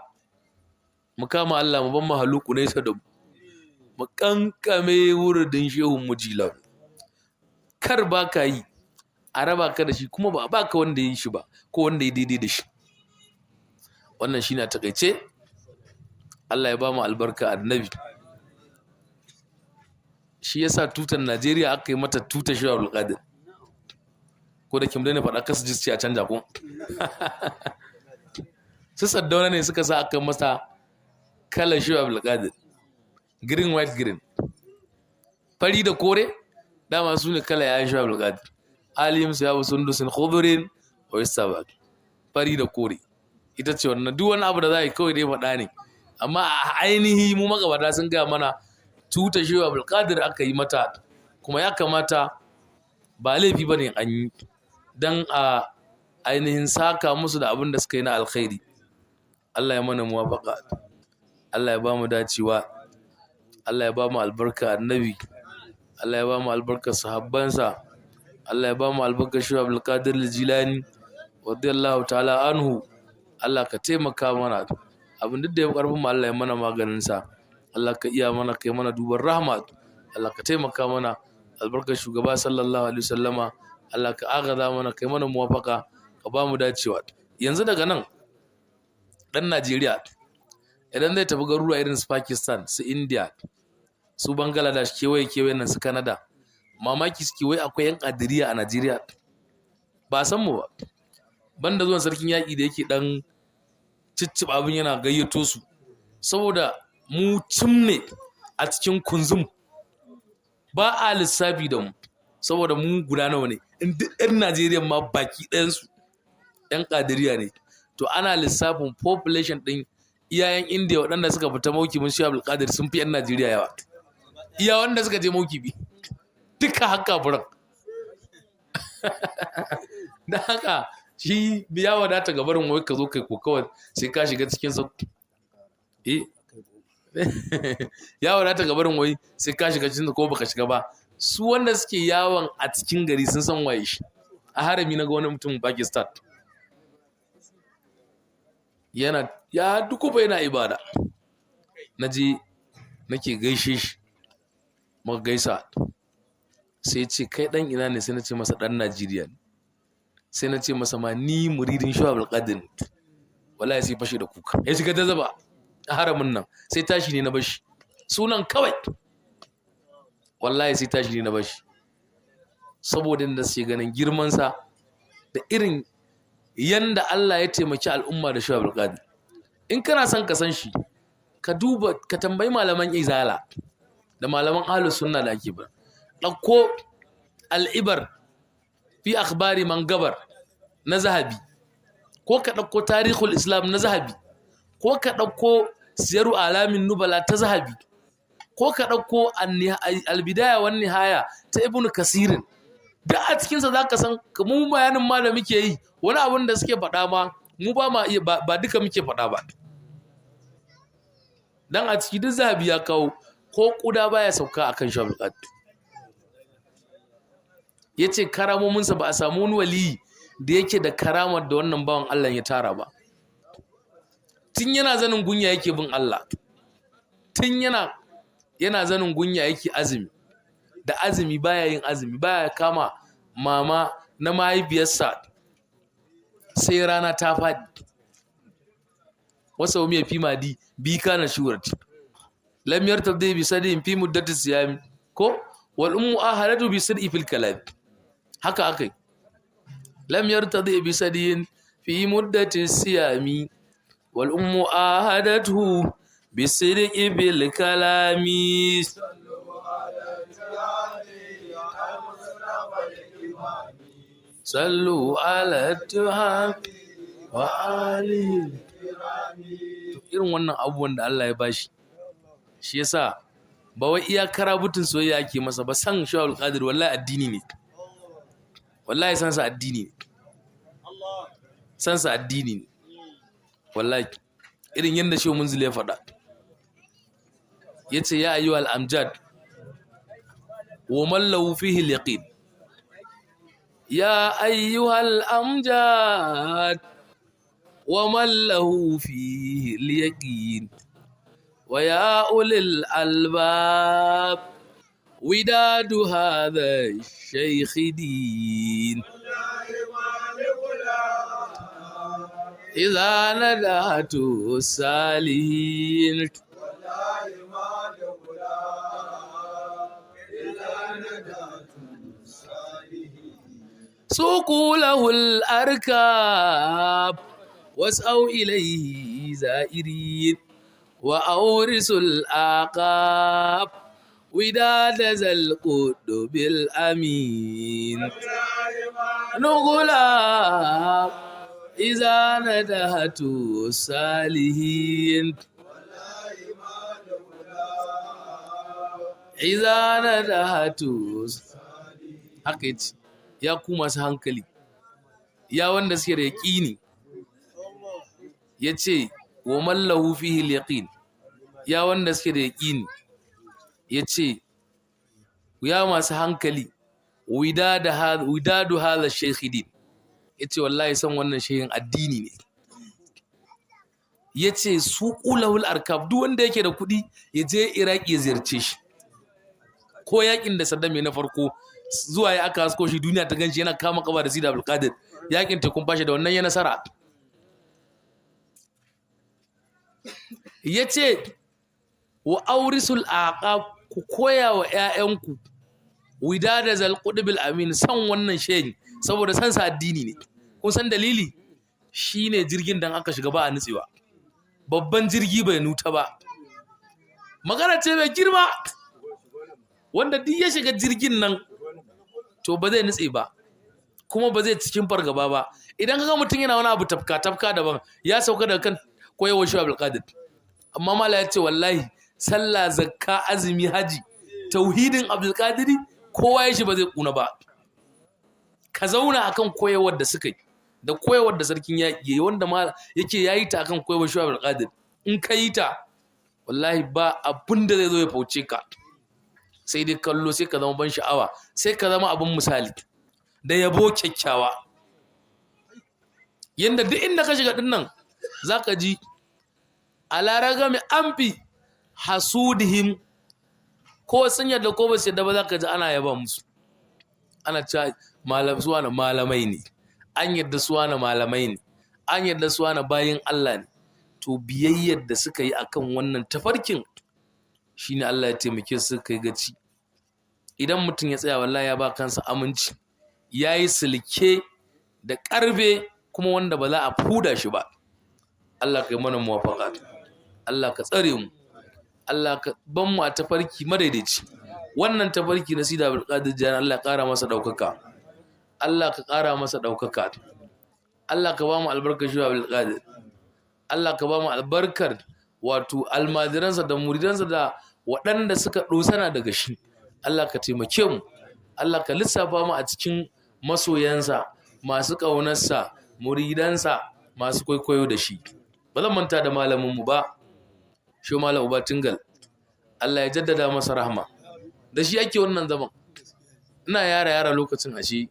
S1: mu kama Allah, mu ban mahaluku nesa da mu, mu kankame wuridin shehun mujila. Kar ba ka yi a raba ka da shi, kuma ba a baka wanda ya yi shi ba ko wanda ya daidai da shi. Wannan shine a takaice. Allah ya ba mu albarka annabi. Shi yasa tutar Najeriya aka yi mata tutar Shehu Abdulkadir. Ko da kim daina faɗa kasu ji a canja ko. Su Saddauna ne suka sa aka masa kalar Shehu Abdulkadir. Green, white, green. Fari da kore dama su ne kala yayin Shehu Abdulkadir. Alim su yabu sundusin khudurin wa istabak. Fari da kore. Ita ce wannan, duk wani abu da za a yi kawai dai faɗa ne. Amma a ainihi mu magabata sun gaya mana tuta Shehu Abdulkadir aka yi mata, kuma ya kamata ba laifi ba ne an yi don a ainihin saka musu da abin da suka yi na alkhairi. Allah ya mana muwafaqa, Allah ya ba mu dacewa, Allah ya ba mu albarka annabi, Allah ya ba mu albarkar sahabbansa, Allah ya ba mu albarkar Shehu Abdulkadir Jilani radiyallahu ta'ala anhu. Allah ka taimaka mana, abin duk da ya fi ƙarfin mu Allah ya mana maganin sa. Allah ka iya mana, kai mana duban rahma. Allah ka taimaka mana, albarkar shugaba sallallahu alaihi wasallama. Allah ka agaza mana, kai mana muwafaka, ka ba mu dacewa. Yanzu daga nan ɗan Najeriya idan zai tafi garuruwa irin su Pakistan, su India, su Bangladesh, kewaye kewaye nan su Canada, mamaki suke wai akwai yan Kadiriya a Najeriya. Ba san mu ba. Banda zuwan sarkin yaƙi da yake ɗan cicciɓa abin yana gayyato su, saboda mu cimne a cikin kunzum, ba a lissafi da mu, saboda mu guda nawa ne. In duk 'yan Najeriya ma baki ɗayansu 'yan Kadiriya ne, to ana lissafin population ɗin iyayen Indiya waɗanda suka fita maukibin Shehu Abdulkadir sun fi 'yan Najeriya yawa. Iya wanda suka je maukibi duka haka furan. Da haka shi ya wadata ga barin wai ka zo kai kokawa sai ka shiga cikin sa. Eh, ya wadata ga barin wai sai ka shiga cikin ko baka shiga ba. Su wanda suke yawon a cikin gari sun san waye shi. A harami na ga wani mutum Pakistan yana ya dukufa yana ibada. Na je nake gaishe shi, muka gaisa, sai ce kai dan ina ne? Sai na ce masa dan Najeriya ne. Sai na ce masa ma ni muridin Shehu Abdulkadir ne. Wallahi sai fashe da kuka, ya shiga ta zaba a haramin nan. Sai tashi ne na bashi sunan kawai, wallahi sai tashi ne na bashi, saboda da suke ganin girmansa da irin yanda Allah ya taimaki al'umma da Shehu Abdulkadir. In kana son ka san shi, ka duba, ka tambayi malaman izala da malaman ahlus sunna da ake ba. Ɗauko Al'ibar fi akhbari man gabar na Zahabi, ko ka ɗauko Tarihul Islam na Zahabi, ko ka ɗauko Siyaru Alamin Nubala ta Zahabi, ko ka ɗauko Albidaya wan Nihaya ta Ibnu Kasirin. Duk a cikinsa za ka san mu bayanin ma da muke yi, wani abun da suke faɗa ma mu ba ma iya, ba duka muke faɗa ba. Dan a ciki duk Zahabi ya kawo ko ƙuda baya sauka akan Shehu Abdulkadir. Ya ce karamominsa ba a samu wani waliyi da yake da karamar da wannan bawan Allah ya tara ba. Tun yana zanin gunya yake bin Allah, tun yana zanin gunya yake azumi, da azumi baya yin azumi, baya kama mama na mahaifiyarsa sai rana ta faɗi. Wasa umiya fi madi bi kana shurat lam yartabdi bi sadin fi muddati siyami ko wal ummu ahalatu bi sir'i fil kalam. Haka akai, lam yartadi bi sadin fi muddati siyami wal ummu ahadatu bi sir'i bil kalami. Sallu ala tuhab wa alihi. To irin wannan abubuwan da Allah ya bashi, shi yasa ba wai iya karabutun soyayya ake masa ba. San Shehu Abdulkadir wallahi addini ne, wallahi san sa addini ne, san sa addini ne wallahi. Irin yadda Shehu Munzili ya faɗa, yace ya ayyuhal amjad wa man lahu fihi al-yaqin, ya ayyuhal amjad wa man lahu fihi al-yaqin, wa ya ulil albab وداد هذا الشيخ دين. إذا ندعت السالين سوقوا له الأركاب واسأوا إليه زائرين وأورثوا الأعقاب وداد ذا القطب الأمين. نغلا إذا ندهت الصالحين إذا ندهت. Haka yace, ya ku masu hankali, ya wanda suke da yaƙini. Yace wa mallahu fihi al-yaqin, ya wanda suke da yaƙini. Yace ya masu hankali, widadu hadha shaykh din. Yace wallahi san wannan shehin addini ne. Yace su qulahul arkab, duk wanda yake da kuɗi ya je Iraki ya ziyarce shi. Ko yakin da Saddam ya na farko zuwa ya aka hasko shi, duniya ta ganshi yana kama kaba da Sidi Abdulkadir, yakin tekun fashe da wannan ya nasara. Yace wa aurisul aqab, ku koya wa ƴaƴanku widada zal qutbil amin, san wannan shehin saboda san sa addini ne. Kun san dalili? Shine jirgin dan aka shiga ba a nutsewa. Babban jirgi bai nuta ba. Magana ce mai girma, wanda duk ya shiga jirgin nan to ba zai nutse ba, kuma ba zai cikin fargaba ba. Idan kaga mutum yana wani abu tafka tafka daban, ya sauka daga kan koyarwar Shehu Abdulkadir. Amma mala ya ce wallahi sallah, zakka, azumi, haji, tauhidin Abdulkadiri kowa ya shi ba zai kuna ba. Ka zauna akan koyarwar da suka yi da koyarwar da sarkin yaƙi yayi, wanda ma yake yayi ta akan koyarwar Shehu Abdulkadir. In ka yi ta, wallahi ba abin da zai zo ya fauce ka, sai dai kallo, sai ka zama ban sha'awa, sai ka zama abin misali da yabo kyakkyawa. Yanda duk inda ka shiga dinnan zaka ji ala ragami amfi hasudihim, ko sun yadda ko ba su yadda ba, zaka ji ana yaba musu, ana cewa malam suwana malamai ne, an yadda suwana malamai ne, an yadda suwana bayin Allah ne. To biyayyar da suka yi akan wannan tafarkin shine Allah ya taimake su kai gaci. Idan mutum ya tsaya, wallahi ya ba kansa aminci, yayi silke da karbe kuma wanda ba za a fuda shi ba. Allah ka yi mana muwafaqa, Allah ka tsare mu, Allah ka ban mu a tafarki madaidaici. Wannan tafarki na Sidi Abdulkadir Jilani, Allah ya ƙara masa ɗaukaka, Allah ka ƙara masa ɗaukaka, Allah ka ba mu albarkar shi Abdulkadir, Allah ka ba mu albarkar wato almajiransa da muridansa da waɗanda suka ɗosana daga shi. Allah ka taimake mu, Allah ka lissafa mu a cikin masoyansa, masu ƙaunarsa, muridansa, masu kwaikwayo da shi. Ba zan manta da malaminmu ba, shi Malam Uba Tingal, Allah ya jaddada masa rahama. Da shi ake wannan zaman. Ina yara yara lokacin, ashe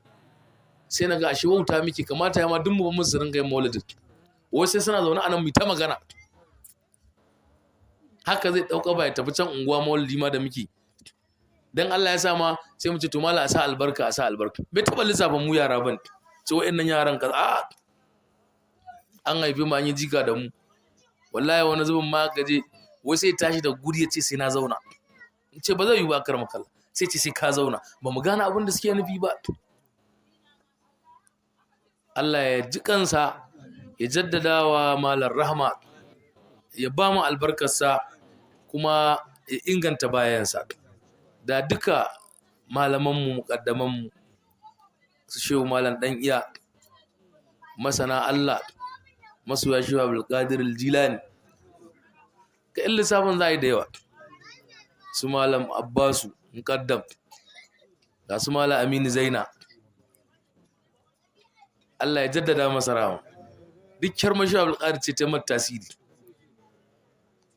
S1: sai na ga ashe wauta miki, kamata ya ma duk mu ba musu ringa yin maulidin. Wai sai suna zaune anan mu ta magana. Haka zai ɗauka ba ya tafi can unguwa maulidi ma da muke. Dan Allah ya sa ma sai mu ce to mala a sa albarka, a sa albarka. Bai taɓa lissafa mu yara ban. Ce wa'annan yaran kaza, a'a, an haife mu, an yi jika da mu. Wallahi wani zubin ma gaje wai sai tashi da guri ya ce sai na zauna. In ce ba zai yi ba, karma kalla. Sai ce sai ka zauna. Ba mu gane abin da suke nufi ba. Allah ya ji kansa, ya jaddada wa malar rahma, ya ba mu albarkarsa kuma ya inganta bayansa. Da duka malamanmu, muƙaddamanmu, su Shehu Malam Ɗan Iya, masana Allah, masoya Shehu Abdulkadir Jilani. Ka in lissafin za a yi da yawa. Su Malam Abbasu muƙaddam, ga su Malam Aminu Zaina. Allah ya jaddada masa rahama. Duk kyarmar Shehu Abdulkadir ce ta mata tasiri.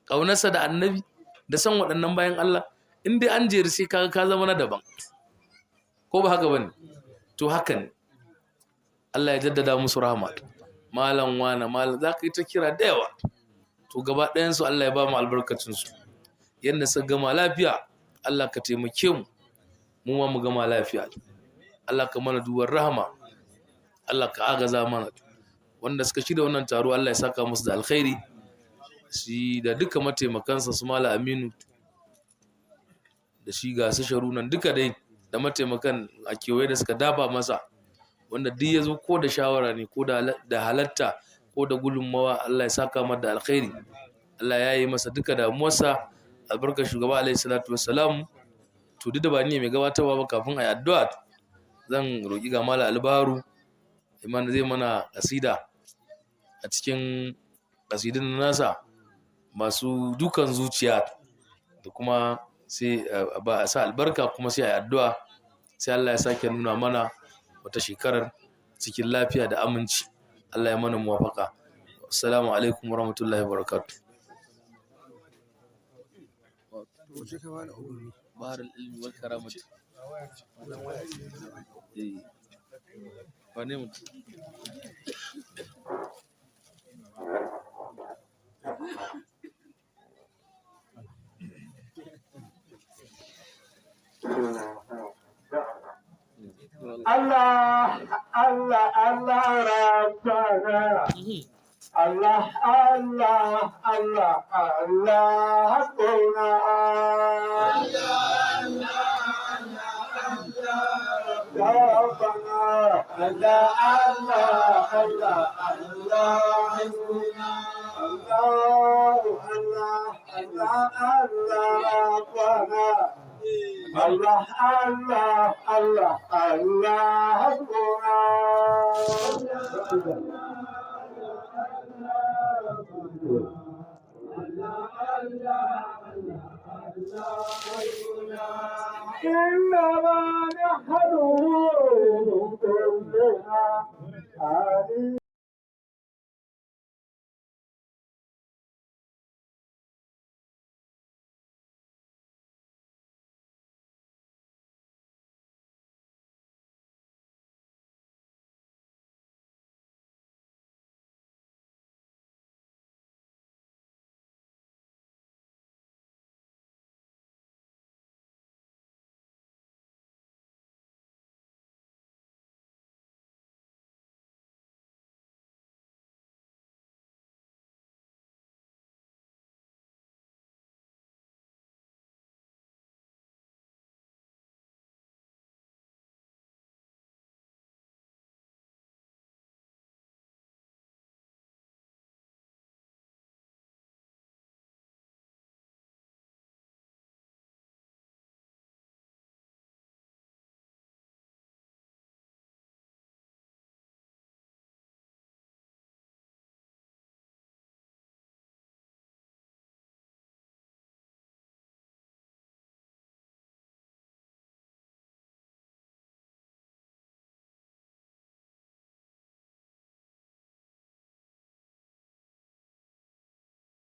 S1: Ƙaunarsa da annabi da san waɗannan bayan Allah, in dai an jeri sai kaga ka zama na daban. Ko ba haka bane? To haka ne. Allah ya jaddada musu rahama. Malam wane, malam za ka yi ta kira da yawa. To gaba ɗayansu Allah ya ba mu albarkacinsu. Yadda suka gama lafiya, Allah ka taimake mu, mu ma mu gama lafiya. Allah ka mana duban rahama. Allah ka agaza mana. Wanda suka shirya wannan taro, Allah ya saka musu da alkhairi. Shi da duka mataimakansa su Malam Aminu da shi ga su Sharunan duka dai da mataimakan a kewaye da suka dafa masa, wanda duk ya zo ko da shawara ne ko da halatta ko da gudunmawa, Allah ya saka masa da alkhairi. Allah ya yi masa duka damuwarsa, albarkar shugaba alaihi salatu wassalam. To duk da ba ni ne mai gabatarwa ba, kafin a yi addu'a zan roƙi ga Malam Albaru iman zai mana kasida a cikin kasidun nasa masu dukan zuciya, da kuma sai ba a sa albarka kuma sai a yi addu'a, sai Allah ya sake nuna mana wata shekarar cikin lafiya da aminci. Allah ya mana muwafaka. Assalamu alaikum warahmatullahi wabarakatuh. Bahar ilmi wal karamati. Wane mutum?
S2: Allah, Allah, Allah, Rabbana. Allah, Allah, Allah, Allah, Hasbuna. Rabbana. Allah, Allah, Allah, Allah, Hasbuna. الله الله الله الله ربنا الله الله الله الله حسبنا. إنما نحن كلنا.